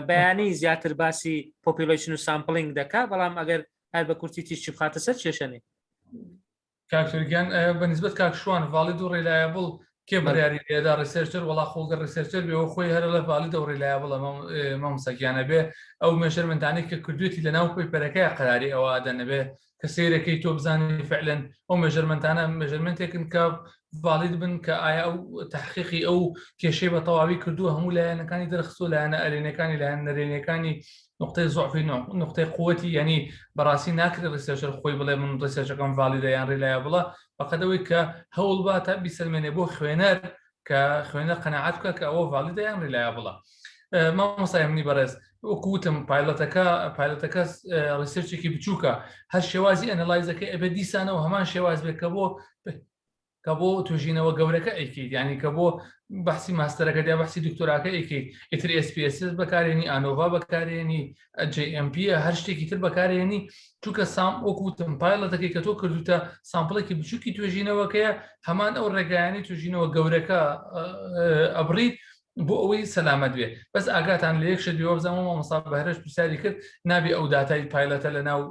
بەیانی زیاتر باسی population و sampling دەکا بەڵام ئەگەر هەر بە کورتی تیشکی بخاتە سەر کێشەنی کاک تورکیان بە نسبەت کاک شوان valid و reliable کێ بڕیاری لێدا researcher وەڵا خۆگە researcher بێ خۆی هەر لە valid و reliable ە مامۆستا گیانە بێ ئەو measurement انەی کە کردوێتی لە ناو paper ەکەی قەراری ئەوە دەنەبێ کە سیرەکەی تۆ بزانانی فعلەن ئەو measurement انە measurement ێکن کە valid بن کە ئایا ئەو تحقیقی ئەو کێشەی بە تەواوی کردووە هەموو لایەنەکانی دەرخستووە لایەنە ئەرێنەکانی لایەن نەرێنەکانی نقطەی زۆفی نقطەی قوتی ینی بەڕاستی ناکرێت researcher خۆی بڵێ من research ەکەم valid ە یان reliable ە بەقەد ئەوەی کە هەوڵ با تا بیسەلمێنێ بۆ خوێنەر کە خوێنەر قەناعەت بکە کە ئەوە valid ە یان reliable ە مامۆستای منی بەڕێز وەکوتم pilot ەکە pilot ەکە research ێکی بچووکە هەر شێوازی analyze ەکەی ئەبێ دیسانەوە هەمان شێواز بێت کە بۆ کە بۆ توێژینەوە گەورەکە ئەیکەیت یعنی کە بۆ بەحسی ماستەرەکە یا بەحسی دکتۆراکە ئەیکەیت ئیتر SPSS بەکارێنی ANOVA بەکارێنی JMP هەر شتێکی تر بەکارێنی چونکە سام وەکوتم pilot ەکەی کە تۆ کردوتە sample ێکی بچووکی توێژینەوەکەیە هەمان ئەو ڕێگایانی توێژینەوە گەورەکە ئەبڕیت بۆ ئەوەی سەلامەت بێ بەس ئاگاتان لە یەک شت بێ وەبزانم مامۆستا بەهرەش پرسیاری کرد نابێ ئەو داتای pilot ە لە ناو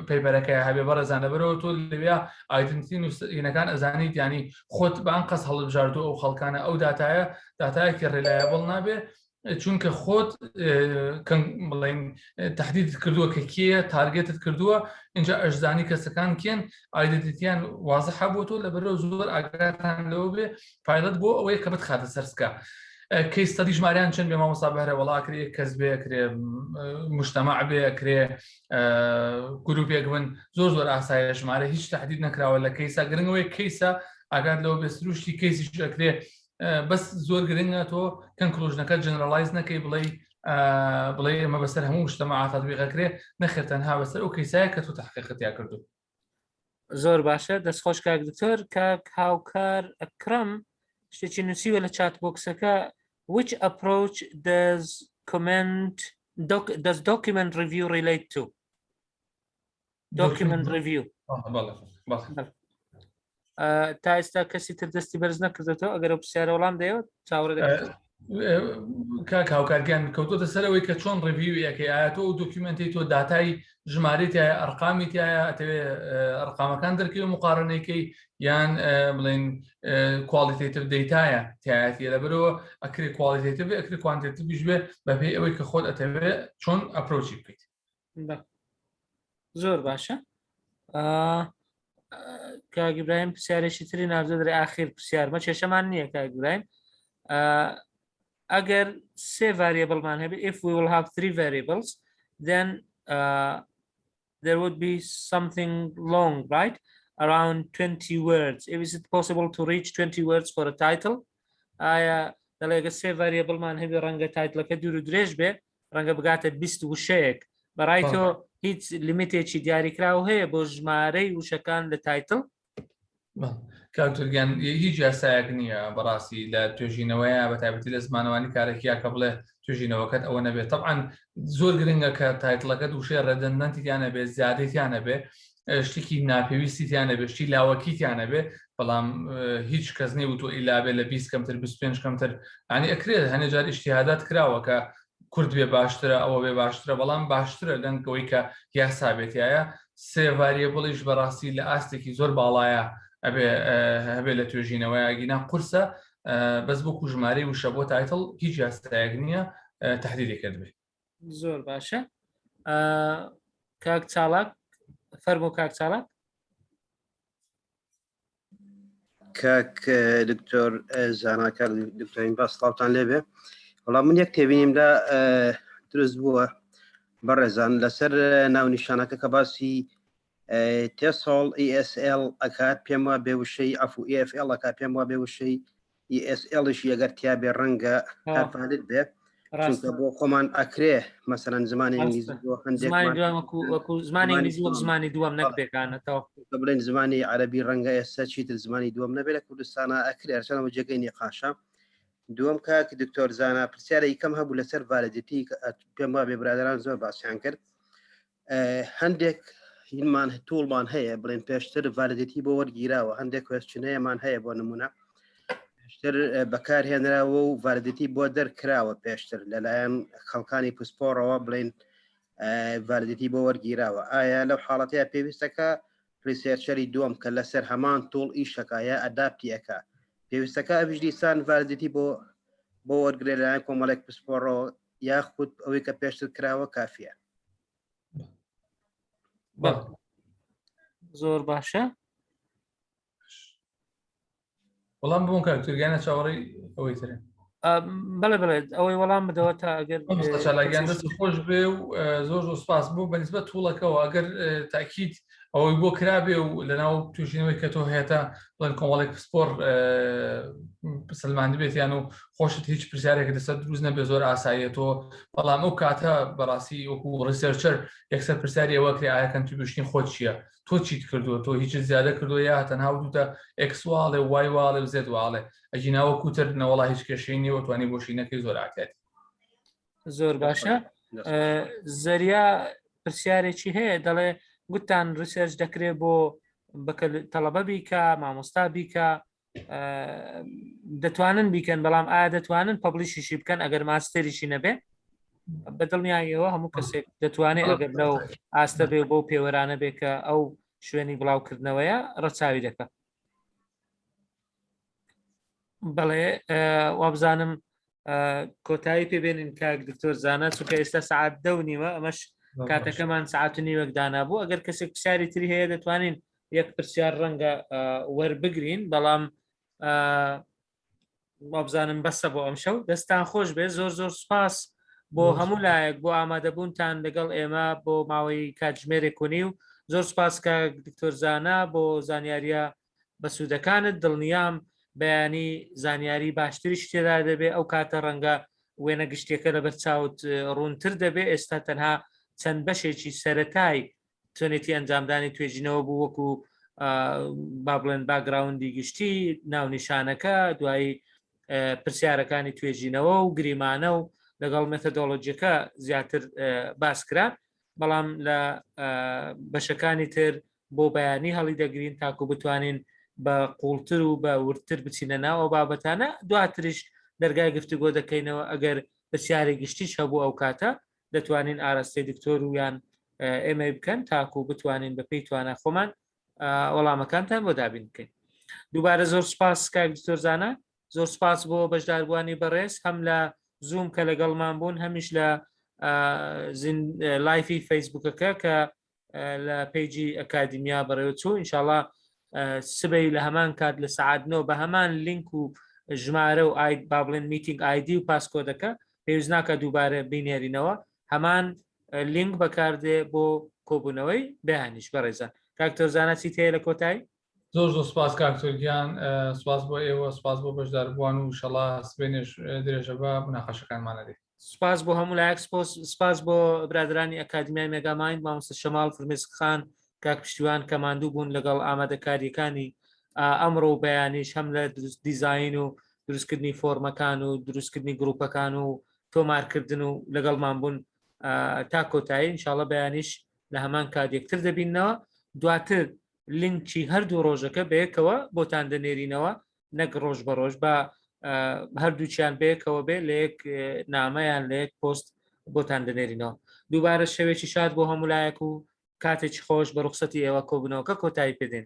paper ەکەی هەبێ بەڕێزان لەبەرەوە تۆ لەویا identity نووسینەکان ئەزانیت ینی خۆت بە ئەنقەست هەڵبژاردو ئەو خەڵکانە ئەو داتایە داتایەکی reliable نابێ چونکە خۆت بڵین تهدید کردووە کە کێیە target ت کردووە اینجا ئەشزانی کەسەکان کێن identity یان وازحە بۆ تۆ لەبەرەوە زۆر ئاگاتان لەوە بێ pilot بۆ ئەوەیە کە بتخاتە سەرسکە case study ژماریان چەند بێ مامۆستا بەهرە وەڵا کرێ کەس بێ کرێ مجتمع بێ کرێ گروپێک بن زۆر زۆر ئاسایە ژمارە هیچ تهدید نەکراوە لە case ا گرنگەوەی case ە ئاگات لەوە بێ سروشتی case یش ئەکرێ بەس زۆر گرنگە تۆ conclusion ەکە generalize نەکەی بڵێ بڵێ ئێمە بەسەر هەموو مجتمع تطبیق ئەکرێ نەخێر تەنها بەسەر ئەو case ایە کە تۆ تحقیقتیا کردو زۆر باشە دەستخۆش کاک دکتۆر کاک هاوکار ئەکرم شتێکی نووسیوە لە chat box ەکە which approach does comment doc, does document review relate to document review تا ئێستا کەسی تر دەستی بەرز نەکردێتەوە ئەگەر پرسیارە وەڵام دەیەوە چاوەڕێ دەکەم. کاک هاوکار گیان کەوتۆتە سەرەوەی کە چۆن review یەکەی ئایا تۆ ئەو document ەی تۆ داتای ژمارەی تایە ئەرقامی تایە ئەتەوێ ئەرقامەکان دەرکەوی مقارنەیکەی یان بڵێن qualitative data یە تایەتیە لەبەرەوە ئەکرێ qualitative ئەکرێ quantitative یش بێ بەپێی ئەوەی کە خۆت ئەتەوێ چۆن approach ی بکەیت. زۆر باشە کاک ئیبراهیم پرسیارێکی تری ناردووە دەرێ ئاخیر پرسیارمە کێشەمان نییە کاک ئیبراهیم ئەگەر سێ variable مان هەبێت if we will have three variables then uh, there would be something long right around 20 words is it possible to reach 20 words for a title ئایا دەڵێگە سێ variable مان هەبێ ڕەنگە title ەکە دوور و درێژ بێ ڕەنگە بگاتە 20 وشەیەک بەڕای تۆ هیچ limit ێکی دیاریکراو هەیە بۆ ژمارەی وشەکان لە title؟ کاک تورگیان هیچ یاسایەک نییە بەڕاستی لە توێژینەوەیە بە تایبەتی لە زمانەوانی کارێکیا کە بڵێ توێژینەوەکەت ئەوە نەبێت طبعا زۆر گرنگە کە title ەکەت وشەی redundant ی تیا نەبێت زیادەی تیا نەبێ شتێکی ناپێویستی تیا نەبێ شتی لاوەکی تیا نەبێ بەڵام هیچ کەس نەیوتووە ئیلا بێ لە 20 کەمتر 25 کەمتر ینی ئەکرێت هەنێ جار ئیجتیهادات کراوە کە کورد بێ باشترە ئەوە بێ باشترە بەڵام باشترە لەنگ ئەوەی کە یاسا بێتایە سێ variable یش بەڕاستی لە ئاستێکی زۆر باڵایە ئەبێ هەبێ لە توێژینەوەیە گینا قورسە بەس بۆ ژمارەی وشە بۆ title هیچ یاسایەک نییە تهدیدی کردبێ زۆر باشە کاک چالاک فەرمو کاک چالاک کاک دکتۆر زانا کاک دکتۆرین با سڵاوتان لێبێ وەڵام من یەک تێبینیم لە دروست بووە بەڕێزان لەسەر ناونیشانەکە کە باسی TESOL ESL ئەکات پێم وا بێ وشەی ئەفو EFL ئەکات پێم وا بێ وشەی ESL یش ئەگەر تیا بێ ڕەنگە هەر valid بێ چونکە بۆ خۆمان ئەکرێ مەسەلەن زمانی ئینگلیزی بۆ هەندێک زمانی ئینگلیزی وەک زمانی دووەم نەک بێگانەتەوە بڵێن زمانی عەرەبی ڕەنگە ئێستا چیتر زمانی دووەم نەبێت لە کوردستانە ئەکرێ هەرچەندەوە جێگەی نیقاشە دووەم کاک دکتۆر زانا پرسیارە یەکەم هەبوو لەسەر validity پێم وا بێ برادران زۆر باسیان کرد هەندێک هینمان tool مان هەیە بڵێن پێشتر validity بۆ وەرگیراوە هەندێک questionnaire مان هەیە بۆ نمونە پێشتر بەکارهێنراوە و validity بۆ دەرکراوە پێشتر لەلایەن خەڵکانی پسپۆڕەوە بڵین validity بۆ وەرگیراوە ئایا لەو حاڵەتەیە پێویستەکە researcher ی دووەم کە لەسەر هەمان tool ئیشەکە یا adapt ی ئەکا پێویستەکە ئەویش دیسان validity بۆ بۆ وەرگێ لەلایەن کۆمەڵێک پسپۆڕەوە یاخود ئەوەی کە پێشتر کراوە کافیە زۆر باشە وەڵام بوون کاک تورگیانە چاوەڕێی ئەوەی ترن بەڵێ بڵێ ئەوەی وەڵام بدەوە تا ئەگەر چالاکیان دەست خۆش بێ و زۆر زۆر سپاس بۆ بەنسبەت tool ەکەوە ئەگەر تاکیید ئەوەی بۆ کرابێ و لەناو توژینەوەی کە تۆ هێتە بڵێن کۆمەڵێک پسپۆر سلماندبێتیان و خۆشت هیچ پرسیارێک لەسەر دروست نەبێ زۆر ئاساییە تۆ بەڵام ئەو کاتە بەڕاستی وەکو researcher یەکسەر پرسیاری ئەوە کرێ ئایا contribution ی خۆت چییە تۆ چیت کردووە تۆ هیچت زیادە کردووە یا تەنها وتوتە X واڵێ Y واڵێ و Z واڵێ ئەگینا وەکو تر نەوەڵا هیچ کێشەی نییە و توانی بۆشینەکەی زۆر ئاکاتی زۆر باشە زەریا پرسیارێکی هەیە دەڵێ گوتان research دەکرێت بۆ بەکە تەڵەبە بیکە مامۆستا بیکە دەتوانن بیکەن بەڵام ئایا دەتوانن publish یشی بکەن ئەگەر ماستەریشی نەبێ بە دڵنیاییەوە هەموو کەسێک دەتوانێت ئەگەر لەو ئاستە بێ بۆ پێوەرانە بێ کە ئەو شوێنی بڵاوکردنەوەیە ڕەچاوی دەکە بەڵێ وابزانم کۆتایی پێبێنین کاک دکتۆر زانە چونکە ئێستا سعات دە و نیوە ئەمەش کاتەکەمان سعات و نیوەک دانابوو ئەگەر کەسێک پرسیاری تری هەیە دەتوانین یەک پرسیار ڕەنگە وەربگرین بەڵام وابزانم بەسە بۆ ئەم شەو دەستان خۆش بێ زۆر زۆر سپاس بۆ هەموو لایەک بۆ ئامادەبوونتان لەگەڵ ئێمە بۆ ماوەی کاتژمێرێک و نیو زۆر سپاس کە دکتۆر زانا بۆ زانیاریە بەسوودەکانت دڵنیام بەیانی زانیاری باشتریش تێدا دەبێ ئەو کاتە ڕەنگە وێنە گشتیەکە لەبەر چاوت ڕوونتر دەبێ ئێستا تەنها چەند بەشێکی سەتای چۆنێتی ئەنجامدانی توێژینەوە بوو وەکو با بڵێن background ی گشتی ناونیشانەکە دوایی پرسیارەکانی توێژینەوە و گریمانە و لەگەڵ مێتەدۆلۆجیەکە زیاتر باس کرا بەڵام لە بەشەکانی تر بۆ بەیانی هەڵی دەگرین تاکو بتوانین بە قوڵتر و بە وردتر بچینە ناو ئەو بابەتانە دواتریش دەرگای گفتوگۆ دەکەینەوە ئەگەر پرسیاری گشتیش هەبوو ئەو کاتە دەتوانین ئاراستەی دکتۆر و یان ئێمەی بکەن تاکو بتوانین بە پێی توانا خۆمان وەڵامەکانتان بۆ دابین بکەین. دووبارە زۆر سپاس کاک دکتۆر زانا، زۆر سپاس بۆ بەشداربووانی بەڕێز هەم لە زووم کە لەگەڵمان بوون هەمیش لە live ی فەیسبوکەکە کە لە page ی ئەکادیمیا بەڕێوەچوو ئینشاءاللە سبەی لە هەمان کات لە سەعات نۆ بە هەمان لینک و ژمارە و ئاید با بڵێن meeting ID و passcode ەکە پێویست ناکە دووبارە بینێرینەوە هەمان لینک بەکاردێ بۆ کۆبوونەوەی بەیانیش بەڕێزان کاک تۆرزانە چیت هەیە لە کۆتایی؟ زۆر زۆر سپاس کاک تۆر گیان سپاس بۆ ئێوە سپاس بۆ بەشداربووان و شەڵا سبەینێش درێژە بە مناقەشەکانمان ئەدەین. سپاس بۆ هەموو لایەک سپاس بۆ برادرانی ئەکادیمیای مێگامایند مامۆستا شەماڵ فرمێسک خان کاک پشتیوان کە ماندوو بوون لەگەڵ ئامادەکاریەکانی ئەمڕۆ و بەیانیش هەم لە دروست دیزاین و دروستکردنی فۆرمەکان و دروستکردنی گروپەکان و تۆمارکردن و لەگەڵمان بوون تا کۆتایی انشاءاللە بەیانیش لە هەمان کات یەکتر دەبینەوە دواتر لینکی هەردوو ڕۆژەکە بەیەکەوە بۆتان دەنێرینەوە نەک ڕۆژ بە ڕۆژ بە هەردووچیان بەیەکەوە بێ لە یەک نامەیان لە یەک پۆست بۆتان دەنێرینەوە دووبارە شەوێکی شاد بۆ هەموو لایەک و کاتێکی خۆش بە ڕوخسەتی ئێوە کۆبوونەوەکە کۆتایی پێدێن.